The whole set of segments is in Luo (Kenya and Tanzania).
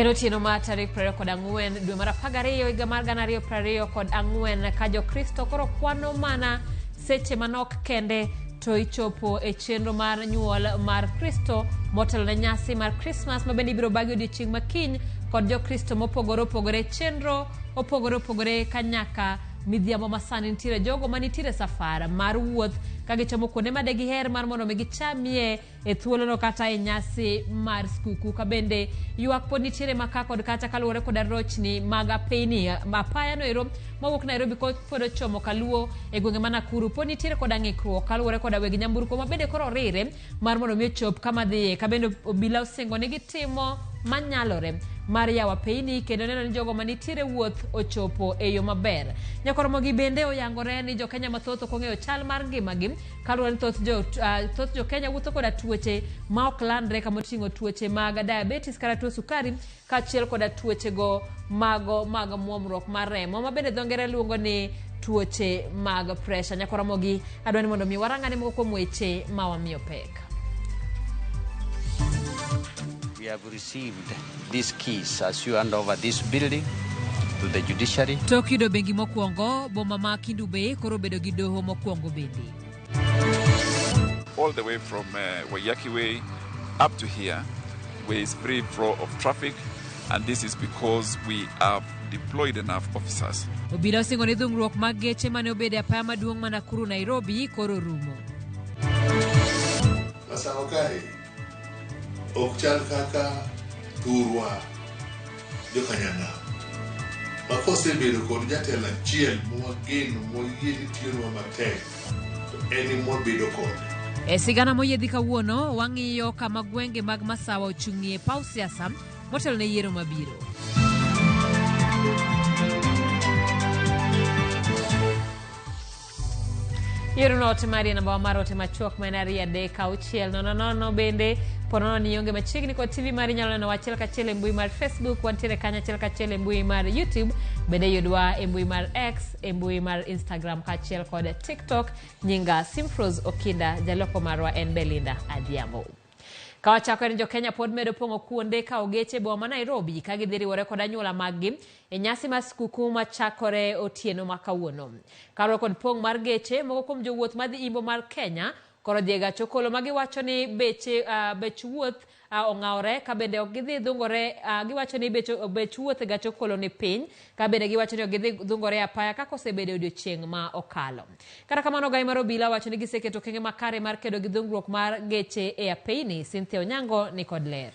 En otieno mar tarik 24 dwe mar 12 higa mar 2024 ka Jokristo koro kwano mana seche manok kende to ichopo e chenro mar nyuol mar Kristo motelo ne nyasi mar Krismas ma bende ibiro bagi odiechieng' ma kiny kod Jokristo mopogore opogore chenro opogore opogore ka nyaka midhiambo ma sani nitiere jogo ma nitiere safar mar wuoth ka gichomo kuonde ma de giher mar mondo mi gichamie e thuolono kata e nyasi mar skuku ka bende ywak pod nitiere maka kod kacha kaluwore koda rochni mag apeyni apaya no ero mawuok Nairobi pod ochomo kaluo e gwenge ma Nakuru pod nitiere koda ng'ikruok kaluwore koda weg nyamburko ma bende koro orire mar mondo mi ochop kama dhiye ka bende obila osingo ni gitimo manyalore mar yawo apeyni kendo neno ni jogo manitiere wuoth ochopo e yo maber. Nyakoromogi bende oyangore ni jokenya mathoth ok ong'eyo chal mar ngimagi Kaluwore ni thoth jo, uh, thoth jo Kenya wuotho koda tuoche ma ok landre kama oting'o tuoche mag diabetes kata tuo sukari kaachiel koda tuochego mago mag muomruok mar remo ma bende dho ngere luongo ni tuoche mag pressure. Nyakoromogi adwa ni mondo mi warang'ane moko kuom weche ma wamiyo pek. We have received these keys as you hand over this building to the judiciary. Tok yudo bengi mokwongo, boma ma Kindu Bay koro obedo gi doho mokwongo bende. All the way from Waiyaki Way up to here, where is free flow of traffic, and this is because we have deployed enough officers. Obila osingo ni dhungruok mag geche mane obedo e apaya maduong' ma Nakuru Nairobi koro rumo. Masawa kae ok chal kaka thurwa jokanyanam ma kosebedo kod jatelo achiel mwageno mwayie ni tiyonwa matek to en emwabedo kode. E sigana moyiedhi kawuono, wang'iyo kama gwenge mag Masawa ochung'ie paw siasa motelo ne yiero mabiro. Yiero ote mari e namba mar ote machuok ma en 236 00. Bende ponono ni ionge machiegni kod TV mari, inyalo nenowa achiel kachiel e mbui mar Facebook, wantiere kanyo achiel kachiel e mbui mar YouTube, bende yudwa e mbui mar X, e mbui mar Instagram kaachiel kod TikTok. Nyinga Simfros Okinda, jaloko marwa en Belinda Adhiambo. Ka wachako en jo-Kenya pod medo pong'o kuonde kawo geche e boma ma Nairobi ka gidhi riwore kod anyuola maggi e nyasi mar skuku machakore otieno ma kawuono. Kaluwore kod pong' mar geche, moko kuom jowuoth madhi imbo mar Kenya koro dhi e gach okolo ma giwacho ni beche, uh, bech wuoth uh, ong'awore ka bende ok gidhi dhungore uh, giwacho ni bech, bech wuoth e gach okolo ni piny ka bende giwacho ni ok gidhi dhungore e apaya kaka osebedo e odiochieng' ma okalo. Kata kamano ogai mar obila wacho ni giseketo okenge makare mar kedo gi dhungruok mar geche e apeyni. Cynthia Onyango ni kod ler.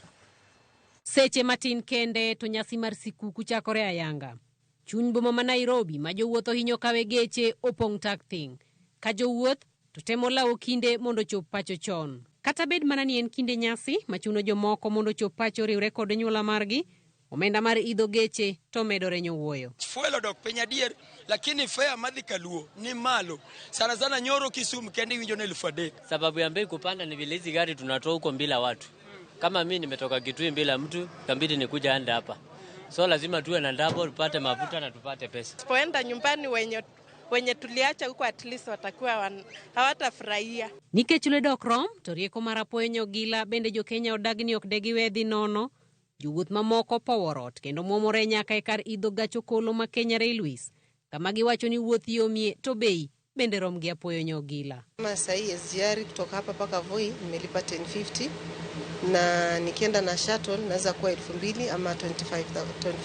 Seche matin kende to nyasi mar sikuku chakore ayanga. Chuny boma ma Nairobi ma jowuoth ohinyo kawe geche opong' tak thing'. Ka jowuoth to temo lawo kinde mondo ochop pacho chon. Kata bed mana ni en kinde nyasi machuno jomoko mondo ochop pacho oriwre kod anyuola margi, omenda mar idho geche to medore nyowuoyo. Fuel odok piny adier, lakini fare madhi Kaluo ni malo sana sana. Nyoro Kisumu kende iwinjo ni 3000. Sababu ya bei kupanda ni vile hizi gari tunatoa huko bila watu. Kama mi nimetoka Kitui bila mtu, kabidi nikuja anda hapa, so lazima tuwe na double, tupate mafuta na tupate pesa. Tusipoenda nyumbani wenye tuliacha huko at least watakuwa hawatafurahia. Nikech lwedo ok rom, to rieko mar apoyo nyogila bende jo-Kenya odagi ni ok de giwe dhi nono. Jowuoth mamoko powo rot kendo mwomore nyaka e kar idho gach okolo ma Kenya Railways, kama giwacho ni wuoth yomie to bei bende rom gi apoyo nyogila. Kama sahii SGR kutoka hapa mpaka Voi nimelipa 1050 na nikienda na shuttle naweza kuwa 2000 ama 25,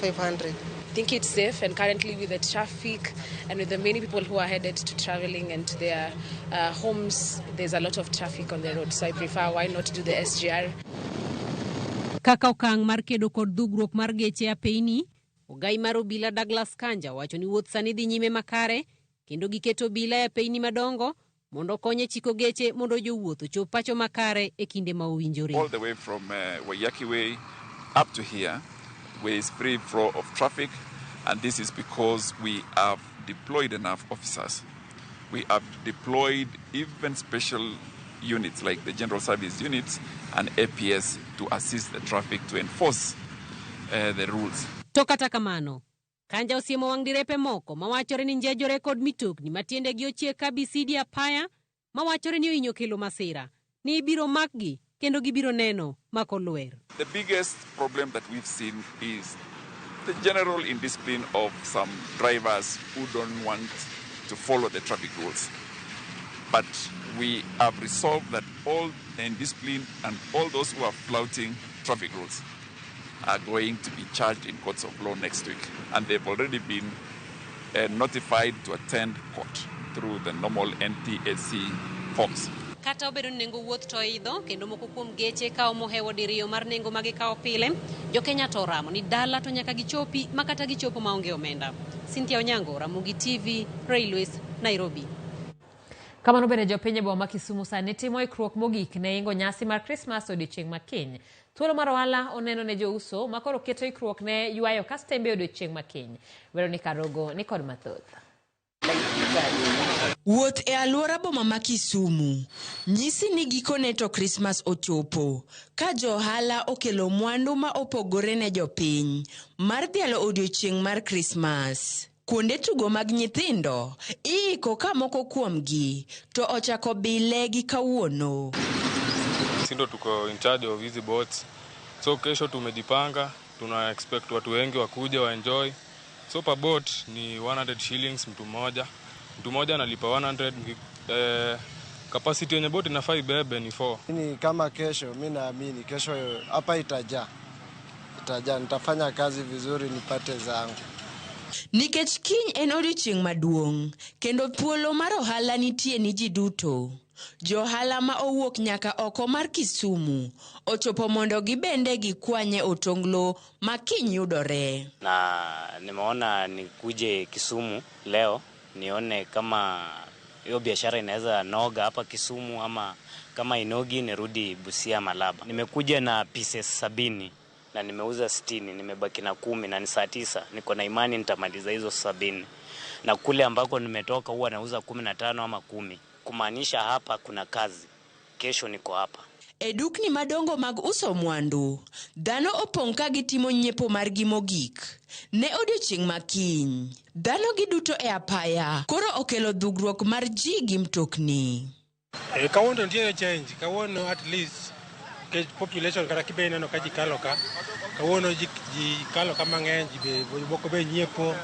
2500. Think it's safe, and currently with the traffic and with the many people who are headed to traveling and to their homes, there's a lot of traffic on the road, so I prefer, why not do the SGR? Kaka okang' mar kedo kod dhugruok mar geche apeyni, ogai mar obila Douglas Kanja wacho ni wuoth sani dhi nyime makare kendo giketo obila e apeyni madongo mondo okony e chiko geche mondo jowuoth ochop pacho makare e kinde ma owinjore. All the way from Waiyaki Way up to here, where is free flow of traffic, and this is because we have deployed enough officers. We have deployed even special units like the General Service Units and APS to assist the traffic to enforce the rules. To kata kamano, Kanja osiemo wang' direpe moko mawachore ni njejore kod mitokni ma tiendegi ochiek ka bisidi apaya mawachore ni ohinyo kelo masira ni ibiro makgi. kendo gibiro neno mak olwer. The biggest problem that we've seen is the general indiscipline of some drivers who don't want to follow the traffic rules. But we have resolved that all indiscipline and all those who are flouting traffic rules are going to be charged in courts of law next week. And they've already been notified to attend court through the normal NTSC forms. Kata obedo ni nengo wuoth to oidho kendo moko kuom geche kawo mohewo diriyo mar nengo ma gikawo pile, jokenya to oramo ni dala to nyaka gichopi ma kata gichopo maonge omenda. Cynthia Onyango, Ramogi TV, Railways, Nairobi. Kamano bende jopiny e boma ma Kisumu sani timo ikruok mogik ne ingo nyasi mar Krismas odiochieng' ma kiny. Thuolo mar ohala oneno ne jouso ma koro keto ikruok ne ywayo kastembe odiochieng' ma kiny. Veronica Rogo ni kod mathoth. Wuoth e alwora boma ma Kisumu nyisi ni gikone to Krismas ochopo ka johala okelo mwandu ma opogore ne jopiny mar dhialo odiochieng' mar Krismas. Kuonde tugo mag nyithindo iiko ka moko kuomgi to ochako bile gi kawuono. Sisi ndo tuko in charge of hizi boats, so kesho tumejipanga, tuna expect watu wengi wakuja wa enjoy. So per boat ni 100 shillings mtu mmoja. Mtu mmoja analipa 100. Capacity yenye boat inafaa ibebe ni 4. Ni kama kesho, mi naamini kesho hapa itajaa. Itajaa, nitafanya kazi vizuri nipate zangu. Nikech kiny en odiochieng' maduong' kendo thuolo mar ohala nitie ni ji duto. Johala ma owuok nyaka oko mar Kisumu ochopo mondo gibende gikwanye otonglo ma kiny yudore. Na nimeona nikuje Kisumu leo nione kama hiyo biashara inaweza noga hapa Kisumu ama kama inogi nirudi Busia Malaba. Nimekuja na pieces 70 na nimeuza 60, nimebaki na 10 na ni saa 9. Niko na imani nitamaliza hizo 70. Na kule ambako nimetoka huwa nauza 15 ama 10. Kumaanisha hapa kuna kazi. Kesho niko hapa. E dukni madongo mag uso mwandu, dhano opong' ka gitimo nyiepo margi mogik ne odiochieng' ma kiny. Dhano giduto e apaya koro okelo dhugruok mar ji gi mtokni. Kawuono to nitiere change, kawuono at least nikech population kata kibe ineno ka ji kalo ka, kawuono ji kalo ka mang'eny, ji be moko be nyiepo.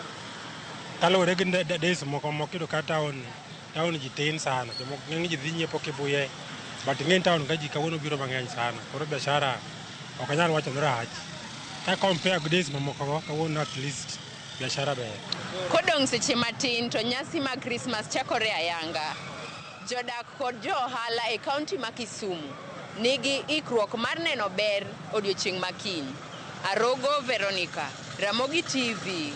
Kaluwore gi days moko moko iyudo ka town ji tin sana, jomoko ng'eny ji dhi nyiepo Kibuye. But ng'eny town ka ji kawuono biro mang'eny sana, koro biashara ok anyal wacho ni rach. Ka compare gi days mamoko go, kawuono at least biashara ber. Kodong' seche matin to nyasi mag Krismas chakore ayanga. Jodak kod jo ohala e kaunti ma Kisumu nigi ikruok mar neno ber odiochieng' ma kiny. Arogo Veronica, Ramogi TV.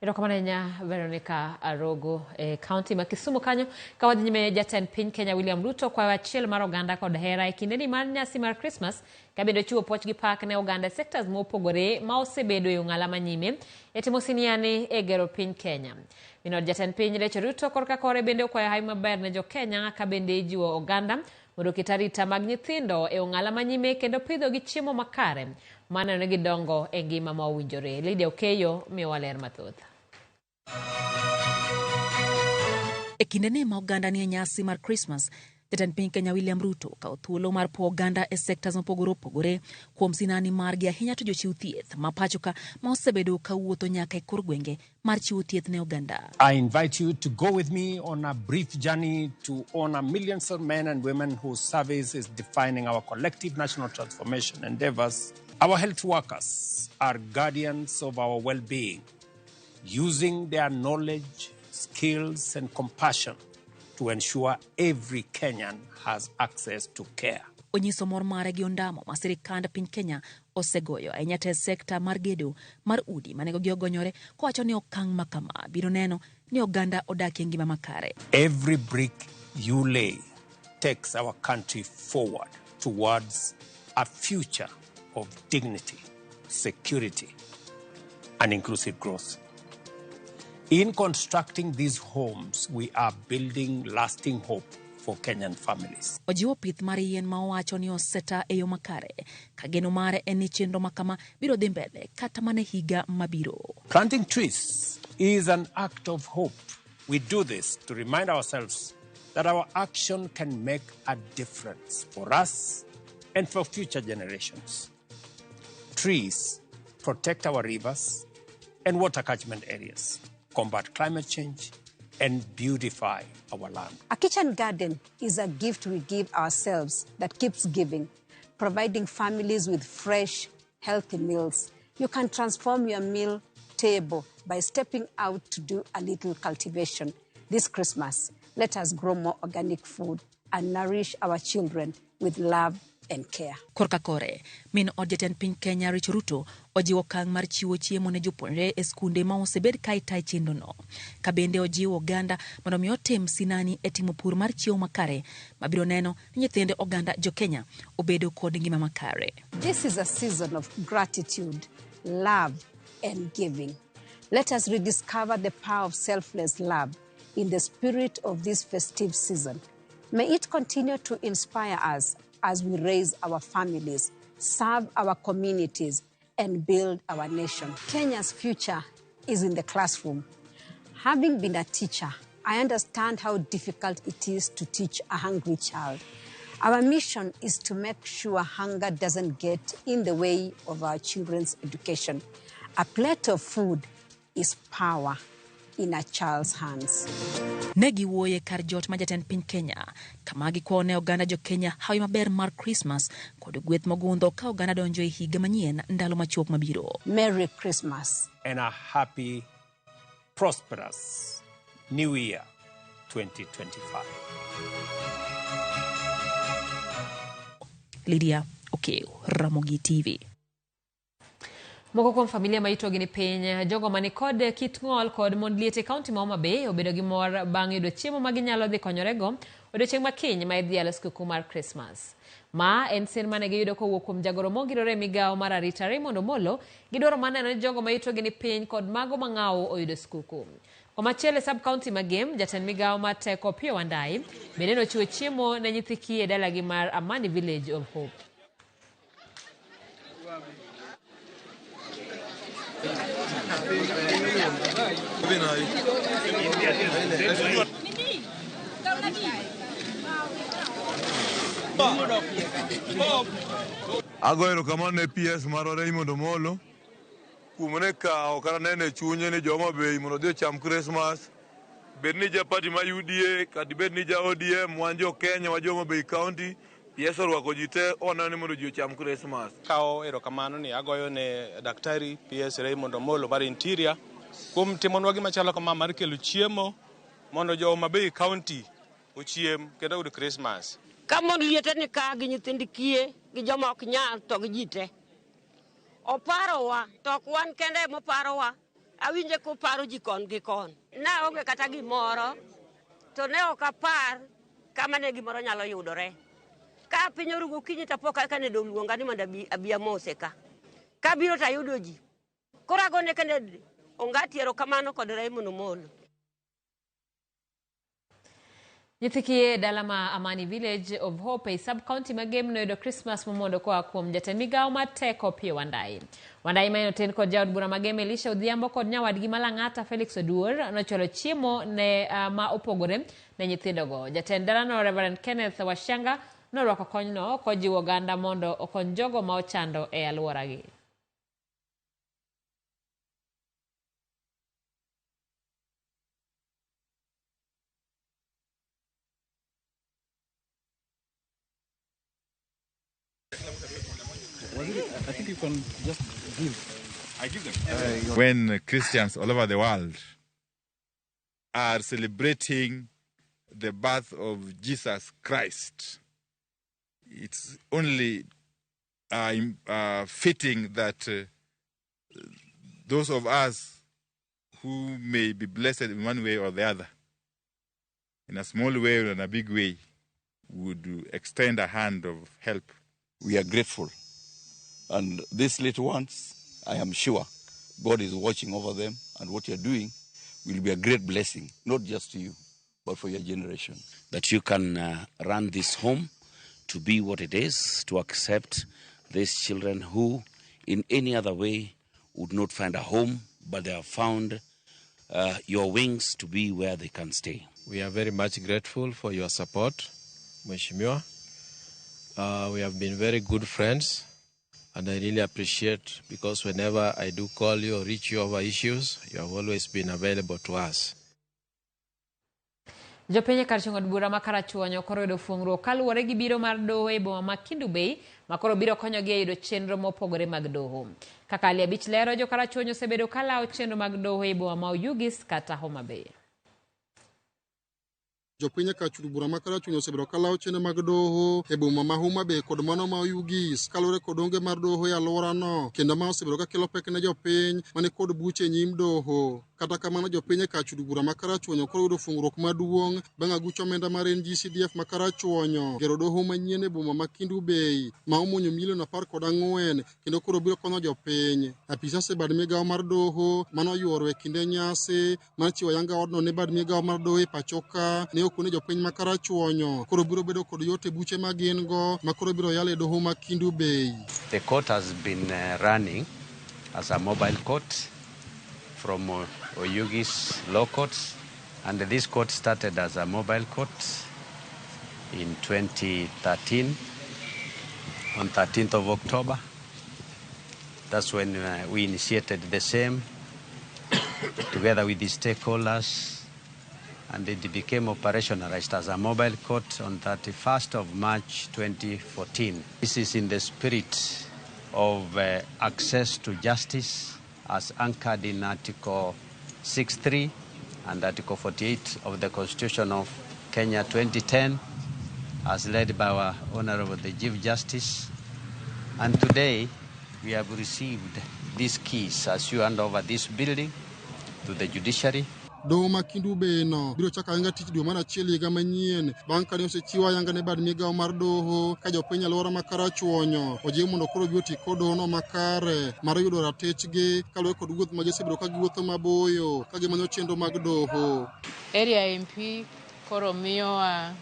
Erokamano ahinya Veronica Arogo e kaunti ma Kisumu kanyo. Ka wadhi nyime, jatend piny Kenya William Ruto kwayo achiel mar oganda kod hera e kindeni mar nyasi mar Krismas, ka bende ochiwo puoch gi pak ne oganda e sectors mopogore ma osebedo e ong'ala manyime e timo siniani e gero piny Kenya. Minod jatend piny Rachel Ruto korka kore bende okwayo hawi maber ne jokenya ka bende ijiwo oganda mondo oket arita mag nyithindo e ong'ala manyime kendo pidho gi chiemo makare maneno ni gidongo e ngima ma owinjore. Lydia Okeyo miyowa ler mathoth. E kindeni ma oganda nie nyasi mar Krismas, jatend piny Kenya William Ruto okawo thuolo mar puo oganda e sectors mopogore opogore kuom sinani margi, ahinya to jochiw thieth ma pacho ka ma osebedo ka wuotho nyaka e kor gwenge mar chiwo thieth ne oganda. I invite you to go with me on a brief journey to honor millions of men and women whose service is defining our collective national transformation endeavors. Our health workers are guardians of our well-being, using their knowledge, skills, and compassion to ensure every Kenyan has access to care. Onyiso mor mare gi ondamo ma sirikand piny Kenya osegoyo ahinya te sekta mar gedo mar udi ma nengogi ogonyore, kowacho ni okang' ma kama biro neno ni oganda odak e ngima makare. Every brick you lay takes our country forward towards a future of dignity, security, and inclusive growth. In constructing these homes, we are building lasting hope for Kenyan families. Ojiwo pith mar yien ma owacho ni oseta e yo makare, ka geno mare en ni chenro ma kama biro dhi mbele kata mana higa mabiro. Planting trees is an act of hope. We do this to remind ourselves that our action can make a difference for us and for future generations. Trees protect our rivers and water catchment areas, combat climate change, and beautify our land. A kitchen garden is a gift we give ourselves that keeps giving, providing families with fresh, healthy meals. You can transform your meal table by stepping out to do a little cultivation. This Christmas, let us grow more organic food and nourish our children with love and care. Korka kore, min od jatend piny Kenya Rachel Ruto ojiwo okang' mar chiwo chiemo ne jopuonjre e skunde ma osebed ka itayo chenrono. Ka bende ojiwo oganda mondo mi otim sinani e timo pur mar chiemo makare mabiro neno ni nyithind oganda jo Kenya obedo kod ngima makare. This is a season of gratitude, love, and giving. Let us rediscover the power of selfless love in the spirit of this festive season. May it continue to inspire us as we raise our families, serve our communities, and build our nation. Kenya's future is in the classroom. Having been a teacher, I understand how difficult it is to teach a hungry child. Our mission is to make sure hunger doesn't get in the way of our children's education. A plate of food is power in a child's hands. Ne giwuoye kar jot ma jatend piny Kenya kama gikwayo ne oganda jo Kenya hawi maber mar Christmas kod gweth mogundho ka oganda donjo e higa manyien ndalo machuok mabiro. Merry Christmas. And a happy, prosperous New Year 2025. Lydia Okeo, Ramogi TV. Moko kuom familia ma itogi ni piny, jogo mani kod kit ng'ol kod mond liete e kaunti ma Homa Bay obedo gi mor bang' yudo chiemo ma ginyalo dhi konyorego odiochieng' ma kiny ma idhialo skuku mar Christmas. Ma en sir mane giyudo kowuok kuom jagoro mongirore e migawo mar arita Raymond Omolo, gidwaro mar neno ni jogo ma itogi ni piny kod mago mang'awo oyudo skuku. Komachielo e sub county ma Gem, jatend migawo mar teko Opiyo Wandayi bende nochiwo chiemo ne nyithi kiye e dalagi mar Amani Village of Hope. Ago erokamano ne PS marwa Raymond Omolo kuom ne kawo kata neno e chunye ni jo Homa Bay mondo odhi ocham Christmas. Bed ni ja party ma UDA kata bed ni ja ODM, wan jo Kenya wa jo Homa Bay County, PS orwako ji te oneno ni mondo ji ocham Christmas. Kawo erokamano ni agoyo ne Daktari PS Raymond Omolo mar Interior kuom timonwa gima chalo kama mar kelo chiemo mondo jo Homa Bay County ochiem kendo oyud Christmas. Ka mond liete ni ka gi nyithind kiye gi joma ok nyal to gi ji te. Oparowa to ok wan kende moparowa. Awinje koparo ji kon gi kon. Naonge kata gimoro to ne ok apar kama ne gimoro nyalo yudore. Ka piny oru gokinyi to apo ka Kennedy oluonga ni mondo abi amose ka. Kabiro to ayudo ji. Koro agone Kennedy Ongati erokamano kod Raymond Omolo. Nyithi kiye e dala ma Amani Village of Hope e sub county ma Gem noyudo Christmas momondo koa kuom jatend migawo mar teko Opiyo Wandayi. Wandayi ma en oten kod jaod bura ma Gem Elisha Odhiambo kod nyawadgi ma Lang'ata Felix Oduor nochwalo chiemo ne ma opogore ne nyithindogo. Jatend dalano Reverend Kenneth Washanga norwako konyno kojiwo oganda mondo okony jogo ma ochando e alworagi. I think you can just give. I give them. When Christians all over the world are celebrating the birth of Jesus Christ, it's only fitting that those of us who may be blessed in one way or the other, in a small way or in a big way, would extend a hand of help. We are grateful. And these little ones, I am sure God is watching over them, and what you're doing will be a great blessing, not just to you, but for your generation. That you can run this home to be what it is, to accept these children who in any other way would not find a home, but they have found your wings to be where they can stay. We are very much grateful for your support, Mheshimiwa. We have been very good friends, and I really appreciate because whenever I do call you or reach you over issues, you have always been available to us. Jopiny e kar chung' od bura ma Karachuonyo koro yudo fuong'ruok kaluwore gi biro mar doho e boma ma Kendu Bay ma koro biro konyogi e yudo chenro mopogore mag doho. Kaka Ali Abich lero, jo Karachuonyo osebedo ka lawo chenro mag doho e boma ma Oyugis kata Homa Bay. Jopiny e kar chung' bura ma Karachuonyo osebedo ka lawo chenro mag doho e boma ma Homa Bay kod mano ma Oyugis kaluwore kod onge mar doho e alworano kendo ma osebedo ka kelo pek ne jopiny mani kod buche e nyim doho. Kata kamano jopiny e kar chung' bura ma Karachuonyo koro yudo fungruok maduong' bang' aguch omenda mar NGCDF ma Karachuonyo gero doho manyien e boma ma Kendu Bay ma omuonyo milion 14 kendo koro biro konyo jopiny. Apisas e bad migawo mar doho manoyuoro e kinde nyasi mar chiwo ayanga odno ne bad migawo mar doho e pachoka ne okone jopiny ma Karachuonyo koro biro bedo kod yot e buche ma gin go ma koro biro yalo e doho ma Kendu Bay. The court has been running as a mobile court from Oyugis Law Courts, and this court started as a mobile court in 2013, on 13th of October. That's when we initiated the same together with the stakeholders, and it became operationalized as a mobile court on 31st of March 2014. This is in the spirit of access to justice as anchored in Article 6.3 and Article 48 of the Constitution of Kenya 2010, as led by our Honorable the Chief Justice. And today we have received these keys as you hand over this building to the judiciary. Doho ma Kendu Bay no biro chako ayanga tich dwe mar achiel higa manyien bang' kane osechiwo ayanga ne bad migawo mar doho ka jopiny alwora ma Karachuonyo ojiw mondo koro obi oti kod dohono makare mar yudo ratichgi kaluwore kod wuoth ma gisebedo ka giwuotho maboyo ka gimanyo chenro mag doho. Area MP koro miyowa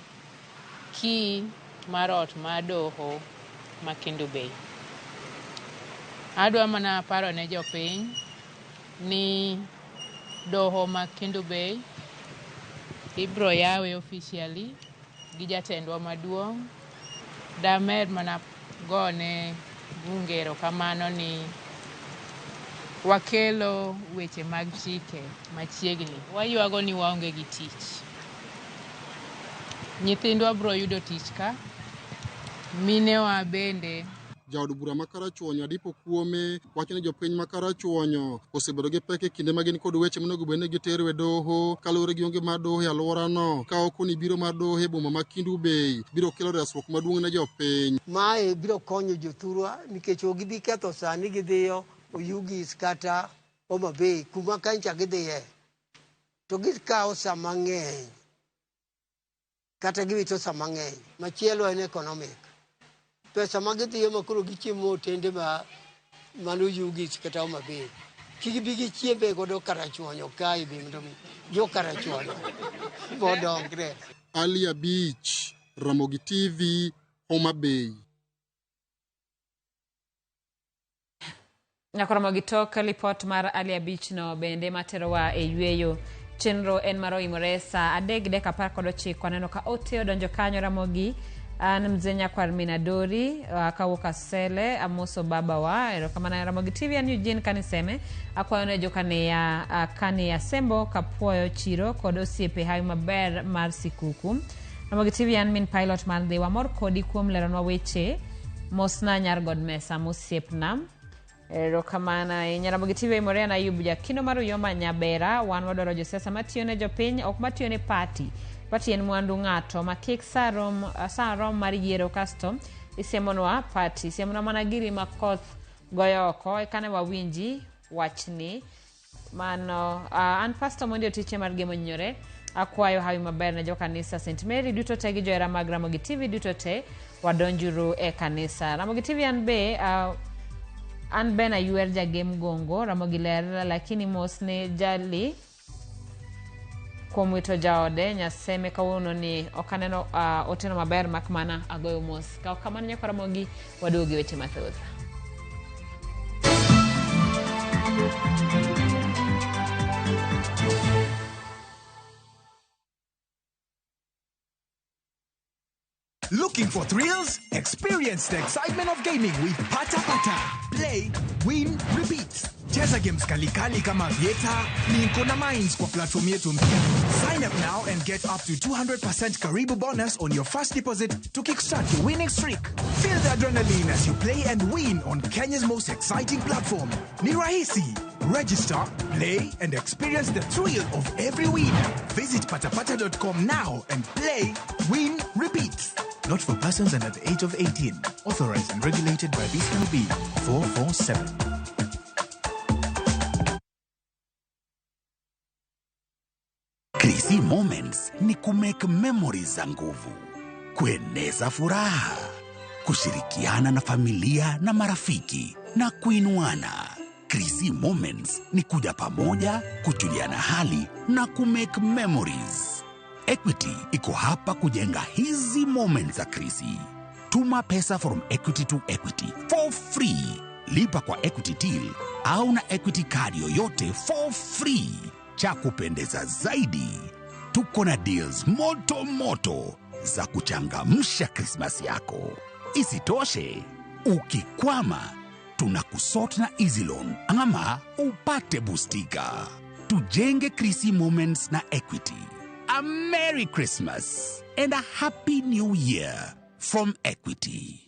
key mar ot mar doho ma Kendu Bay. Adwa mana paro ne jopiny ni doho ma Kendu Bay ibro yawe officially gi jatendwa maduong'. Damer mana gone bunge erokamano ni wakelo weche mag chike machiegni. Waywago ni waonge gi tich. Nyithindwa bro yudo tich ka, minewa bende. Jaod bura ma Karachuonyo Adipo Kuome wacho ni jopiny ma Karachuonyo osebedo gi pek e kinde ma gin kod weche monego bed ni gitero e doho kaluwore gi onge mar doho e alworano ka oko ni biro mar doho e boma ma Kendu Bay biro kelo resruok maduong' ne jopiny. Mae biro konyo jothurwa nikech ok gibi ketho sani gidhiyo Oyugis kata Homa Bay kuma kancha gidhiye to gikawo sa mang'eny kata giwito sa mang'eny. Machielo en economic. Pesa ma gidhiyo ma koro gichiemo otende ma mano Oyugis kata Homa Bay. Kik bi gichiembe godo Karachuonyo kae be mondo mi jo Karachuonyo modongre. Ali Abich, Ramogi TV, Homa Bay. Nyakoromo gi tok lipot mar Ali Abich no bende materowa e yweyo. Chenro en mar oimore saa 3:19. Aneno ka ote odonjo kanyo Ramogi. An mzee nyakwar Minadori kawuok Asele amoso babawa erokamano Ramogi TV. An Eugene Kaniseme akwayo ne jokaniya Kaniya Sembo Kapuoyo Chiro kod osiepe hawi maber mar sikuku. Ramogi TV an min pilot mar Dhiwa mor kodi kuom leronwa weche. Mosna nyar God Mesa mosiepna. Erokamano ahinya Ramogi TV. Imore an Ayub Jakino mar Uyoma Nyabera. Wan wadwaro josiasa matiyo ne jopiny ok matiyo ne party. Party en mwandu ng'ato ma kik sa rom mar yiero kasto isiemonwa party. Isiemonwa mana giri ma koth goyo oko eka ne wawinji wachni. Mano an Pastor Mondi Otiche mar Gemo Nyore. Akwayo hawi maber ne jokanisa St Mary duto te gi johera mag Ramogi TV duto te wadonjuru e kanisa. Ramogi TV an be an Ben Ayuer jagem gongo Ramogi ler lakini mos ne jali kuom wito jaode Nyaseme kawuono ni ok aneno oteno maber mak mana agoyo mos. Ka ok kamano nyakwa Ramogi waduogo gi weche mathoth. Looking for thrills? Experience the excitement of gaming with Pata Pata. Play, win, repeat. Cheza games kalikali kama Vieta, Minko na Mines kwa platform yetu mpya. Sign up now and get up to 200% Karibu bonus on your first deposit to kickstart your winning streak. Feel the adrenaline as you play and win on Kenya's most exciting platform. Ni rahisi. Register, play, and experience the thrill of every win. Visit patapata.com now and play, win, repeat. Not for persons under the age of 18. Authorized and regulated by BCLB 447. Krisi Moments ni kumake memories za nguvu, kueneza furaha, kushirikiana na familia na marafiki na kuinuana. Krisi Moments ni kuja pamoja, kujuliana hali na kumake memories. Equity iko hapa kujenga hizi moments za Krisi. Tuma pesa from Equity to Equity for free. Lipa kwa Equity Till au na Equity card yoyote for free. Cha kupendeza zaidi, tuko na deals moto moto za kuchangamsha Krismasi yako. Isitoshe, ukikwama tunakusort na Easy Loan ama upate bustika. Tujenge Krisi Moments na Equity. A Merry Christmas and a Happy New Year from Equity.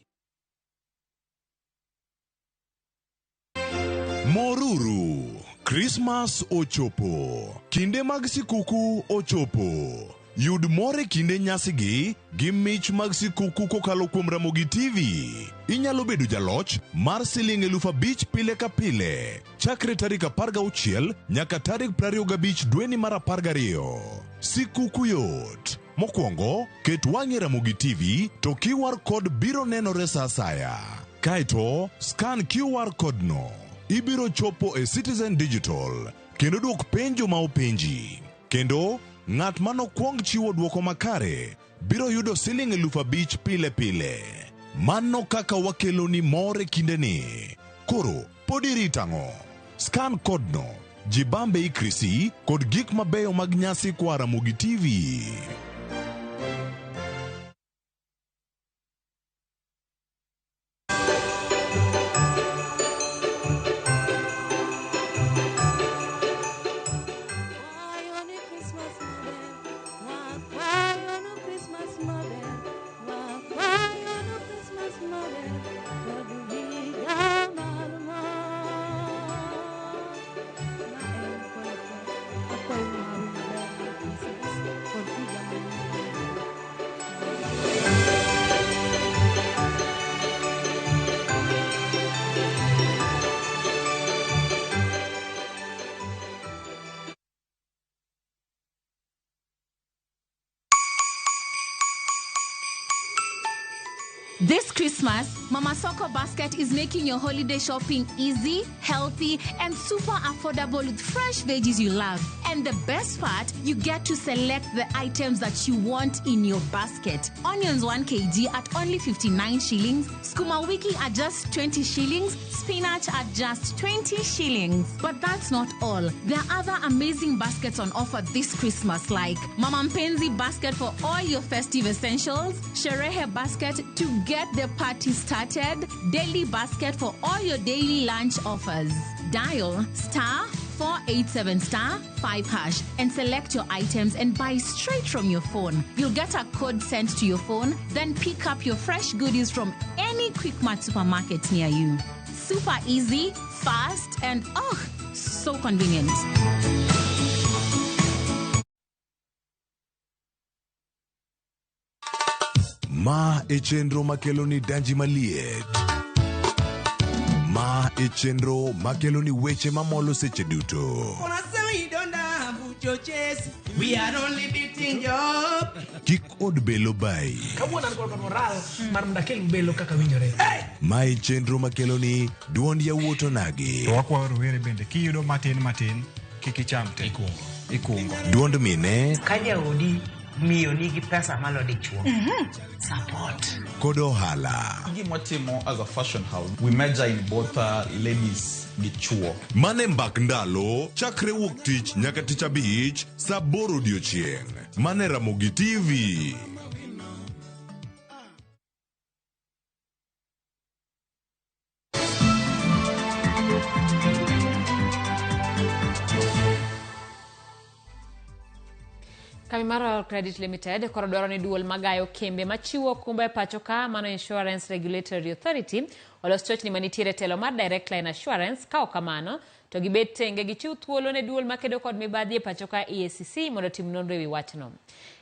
Moruru, Christmas ochopo. Kinde mag sikuku ochopo. Yud mor e kinde nyasigi gi mich mag sikuku kokalo kuom Ramogi TV. Inyalo bedo jaloch mar siling 5,000 pile ka pile chakre tarik 16 nyaka tarik 25 dweni mar 12. Sikuku yot. Mokwongo, ket wang'i e Ramogi TV to QR code biro nenore sa asaya. Kaeto, scan QR code no. Ibiro chopo e Citizen Digital kendo dwok penjo ma openji. Kendo, ng'at manokwong chiwo dwoko makare biro yudo siling 5,000 pile pile. Mano kaka wakeloni mor e kindeni. Koro, pod irito ang'o? Scan code no, jibambe ikrisi kod gik mabeyo mag nyasi koa Ramogi TV. This Christmas, Mama Soko Basket is making your holiday shopping easy, healthy, and super affordable with fresh veggies you love. And the best part, you get to select the items that you want in your basket. Onions 1 kg at only 59 shillings, skuma wiki at just 20 shillings, spinach at just 20 shillings. But that's not all. There are other amazing baskets on offer this Christmas, like Mama Mpenzi basket for all your festive essentials, Sherehe basket to get the party started, daily basket for all your daily lunch offers. Dial star 487 star 5 hash and select your items and buy straight from your phone. You'll get a code sent to your phone, then pick up your fresh goodies from any Quickmart supermarket near you. Super easy, fast, and oh, so convenient. Ma e chenro makeloni danji maliet. Ma e chenro makeloni weche mamolo seche duto. We are only beating job. Kik od belo bai. Kawuono an kod moral mar mondo akel belo kaka winjore. Ma e chenro makeloni duond yawuot onagi. To wakwayo rowere bende kiyudo matin matin kik icham te. Ikungo. Duond mine Ka jaodi miyo nigi pesa malo dichuo. Support. kod ohala. Gima watimo as a fashion house, we major in both ladies gi chuo. Mane mbak ndalo chakre wuok tich nyaka tich abich saa 8 odiochieng'. Mane Ramogi TV. Kambi mar Royal Credit Limited koro dwaro ni duol magayo kembe machiwo okumba e pacho ka mano Insurance Regulatory Authority olos chochni manitiere e telo mar Direct Line Assurance ka ok kamano to gibed tenge gichiw thuolo ne duol makedo kod mibadhi e pacho ka EACC mondo otim nonro ewi wachno.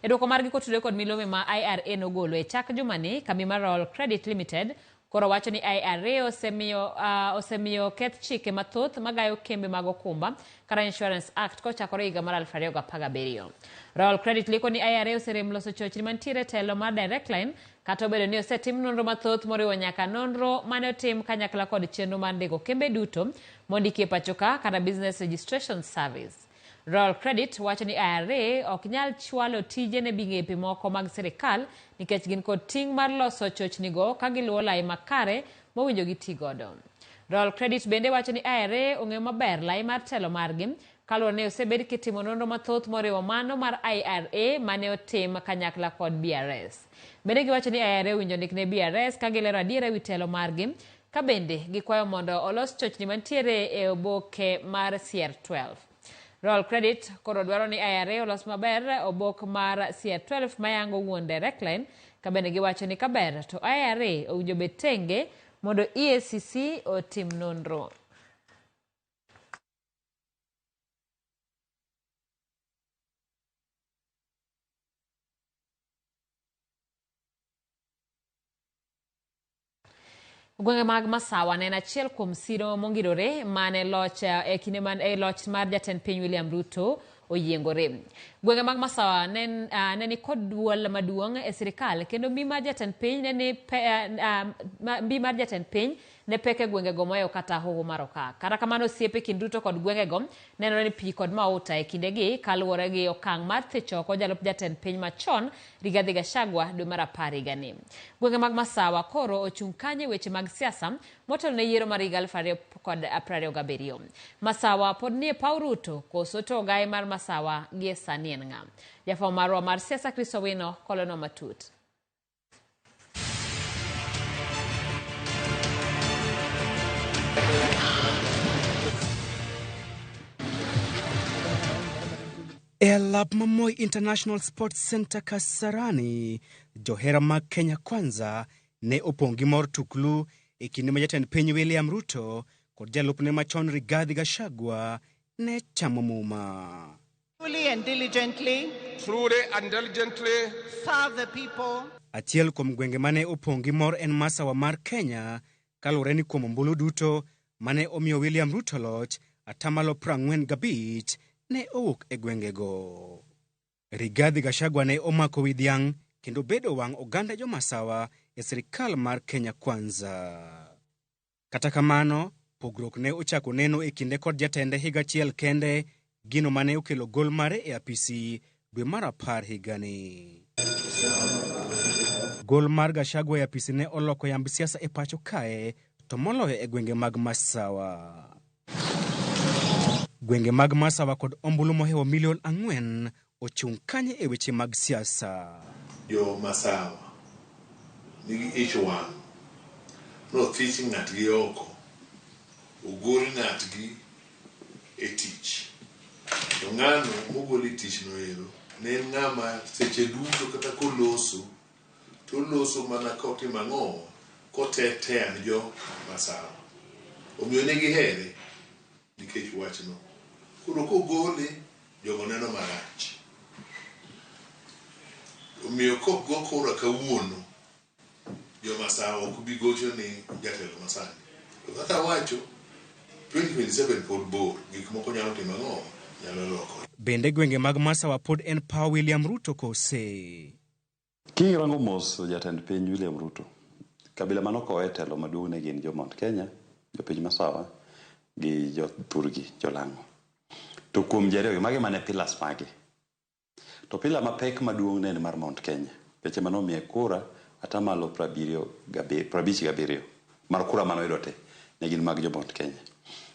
E dwoko margi kotudore kod milome ma IRA nogolo e chak jumani, kambi mar Royal Credit Limited koro wacho ni IRA osemiyo, osemiyo oketh chike mathoth magayo kembe mag okumba kata Insurance Act kochakore higa mar 2017. Royal Credit leko ni IRA oserem loso chochni mantiere e telo mar Direct Line kata obedo ni osetim nonro mathoth moriwo nyaka nonro mane otim kanyakla kod chenro mar ndiko kembe duto mondiki e pachoka kata Business Registration Service. Royal Credit wacho ni IRA ok nyal chwalo tije ne migepe moko mag sirikal nikech gin kod ting' mar loso chochnigo ka giluwo lai makare mowinjo giti godo. Royal Credit bende wacho ni IRA ong'eyo maber lai mar telo margi kaluwore ni osebed kitimo nonro mathoth moriwo mano mar IRA mane otim kanyakla kod BRS. Bende giwacho ni IRA owinjo ndik ne BRS ka gilero adiera ewi telo margi ka bende gikwayo mondo olos chochni mantiere e oboke mar CR12. Royal Credit koro dwaro ni IRA olos maber obok mar CR12 mayango wuon Direct Line ka bende giwacho ni kaber to IRA owinjo bed tenge mondo EACC otim nonro. Gwenge mag Masawa ne en achiel kuom siro mongirore mane loch e kinde man e loch mar jatend piny William Ruto oyiengore. Gwenge mag Masawa ne, ne ni kod duol maduong' e sirikal kendo mbi mar jatend piny ne ni pe, mbi mar jatend piny ne pek e gwengego mohewo kata hoho mar okak. Kata kamano osiepe kind Ruto kod gwengego nenore ni pi kod mauta e kindegi kaluwore gi okang' mar thicho oko jalup jatend piny machon Rigathi Gachagua dwe mar apar higani. Gwenge mag Masawa koro ochung' kanye e weche mag siasa motelo ne yiero mar higa 2027. Masawa pod nie paw Ruto koso to ogaye mar Masawa gie sani en ng'a? Jafwambo marwa mar siasa Chris Owino kolonwa matut. E alap ma Moi International Sports Center Kasarani, johera mag Kenya Kwanza ne opong' gi mor tuklu e kinde ma jatend piny William Ruto kod jalupne machon Rigathi Gachagua ne chamo muma. Truly and diligently. Truly and diligently. Serve the people. Achiel kuom gwenge mane opong' gi mor en Masawa mar Kenya kaluwore ni kuom ombulu duto mane omiyo William Ruto loch, atamalo 45 ne owuok e gwengego. Rigathi Gachagua ne omako wi dhiang' kendo bedo wang' oganda jo-Masawa e sirkal mar Kenya Kwanza. Kata kamano, pogruok ne ochako neno e kinde kod jatende higa achiel kende, gino mane okelo gol mare e apisi dwe mar apar higani. Gol mar Gachagua e apisi ne oloko yamb siasa e pacho kae, to moloyo e gwenge mag Masawa. Gwenge mag Masawa kod ombulu mohewo milion 4 ochung' kanye e weche mag siasa? Jo Masawa nigi ich wang' nothich ng'atgi oko, ogol ng'atgi e tich. To ng'ano mogol e tich no ero ne en ng'ama seche duto kata koloso to oloso mana kotimo ang'o kotetea ni jo Masawa. Omiyo ne gihere nikech wachno. Koro kogole jogo neno marach. Omiyo kok go kura kawuono, jo Masawa ok bi gocho ni jatelo masani. To kaka awacho, 2027 pod bor, gik moko nyalo timo ang'o? Nyalo lokore. Bende gwenge mag Masawa pod en paw William Ruto kose? Kirango mos jatend piny William Ruto, kabila mane okowe e telo maduong' ne gin jo Mount Kenya, jopiny Masawa gi jo thurgi, jo Lang'o. To kuom ji ariyogi, magi mane pillars mage. To pillar mapek maduong' ne en mar Mount Kenya. Nikech ema nomiye kura atamalo 57 mar kura mane oyudo te ne gin mag jo Mount Kenya.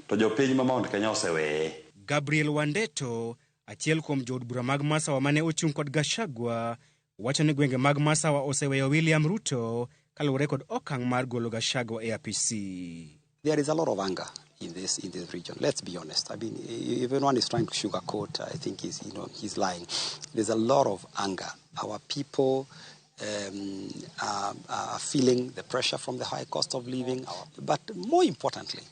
To jopiny ma Mount Kenya oseweye. Gabriel Wandeto, achiel kuom jood bura mag Masawa mane ochung' kod Gachagua, wacho ni gwenge mag Masawa oseweyo William Ruto kaluwore kod okang' mar golo Gachagua e apisi. There is a lot of anger in this region. Let's be honest. I mean, if anyone is trying to sugarcoat, I think he's lying. There's a lot of anger. Our people are feeling the pressure from the high cost of living. But more importantly,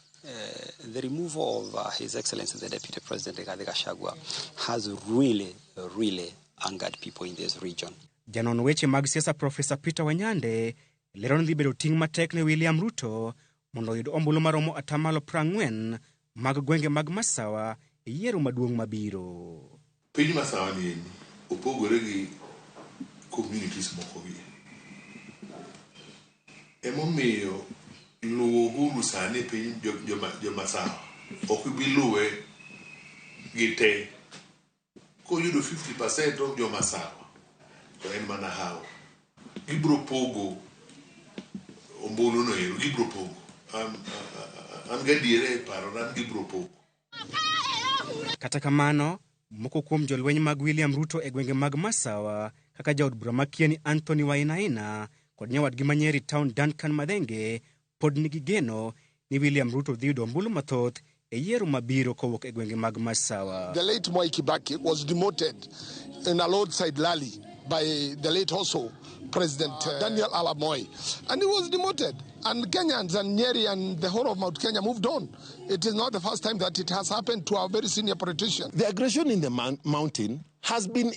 the removal of His Excellency the Deputy President Rigathi Gachagua has really, really angered people in this region. Janon weche mag siasa Profesa Peter Wanyande lero ni dhi bedo ting' matek ne William Ruto mondo oyud ombulu maromo 40% mag gwenge mag Masawa e yiero maduong' mabiro. Piny Masawa ni opogore gi communities moko gi. Emomiyo luwo Uhuru sani piny jo Masawa ok bi luwe gi te. Koyudo 50% of jo Masawa to en mana hawo. Gibiro pogo ombulu no ero, gibiro pogo. An gadiera e parona ni gibiro pogo. Kata kamano, moko kuom jolweny mag William Ruto e gwenge mag Masawa kaka jaod bura ma Kieni Anthony Wainaina kod nyawadgi ma Nyeri Town Duncan Mathenge pod nigi geno ni William Ruto dhi yudo ombulu mathoth e yiero mabiro kowuok e gwenge mag Masawa. The late Mwai Kibaki was demoted in a roadside rally by the late also President Daniel Arap Moi. And he was demoted. And Kenyans and Nyeri and the whole of Mount Kenya moved on. It is not the first time that it has happened to a very senior politician. The aggression in the mountain has been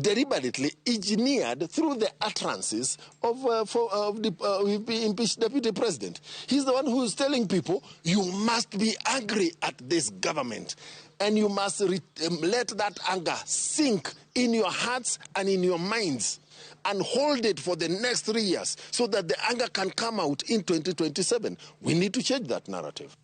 deliberately engineered through the utterances of the impeached deputy president. He's the one who is telling people, you must be angry at this government and you must let that anger sink in your hearts and in your minds and hold it for the next 3 years so that the anger can come out in 2027. We need to change that narrative.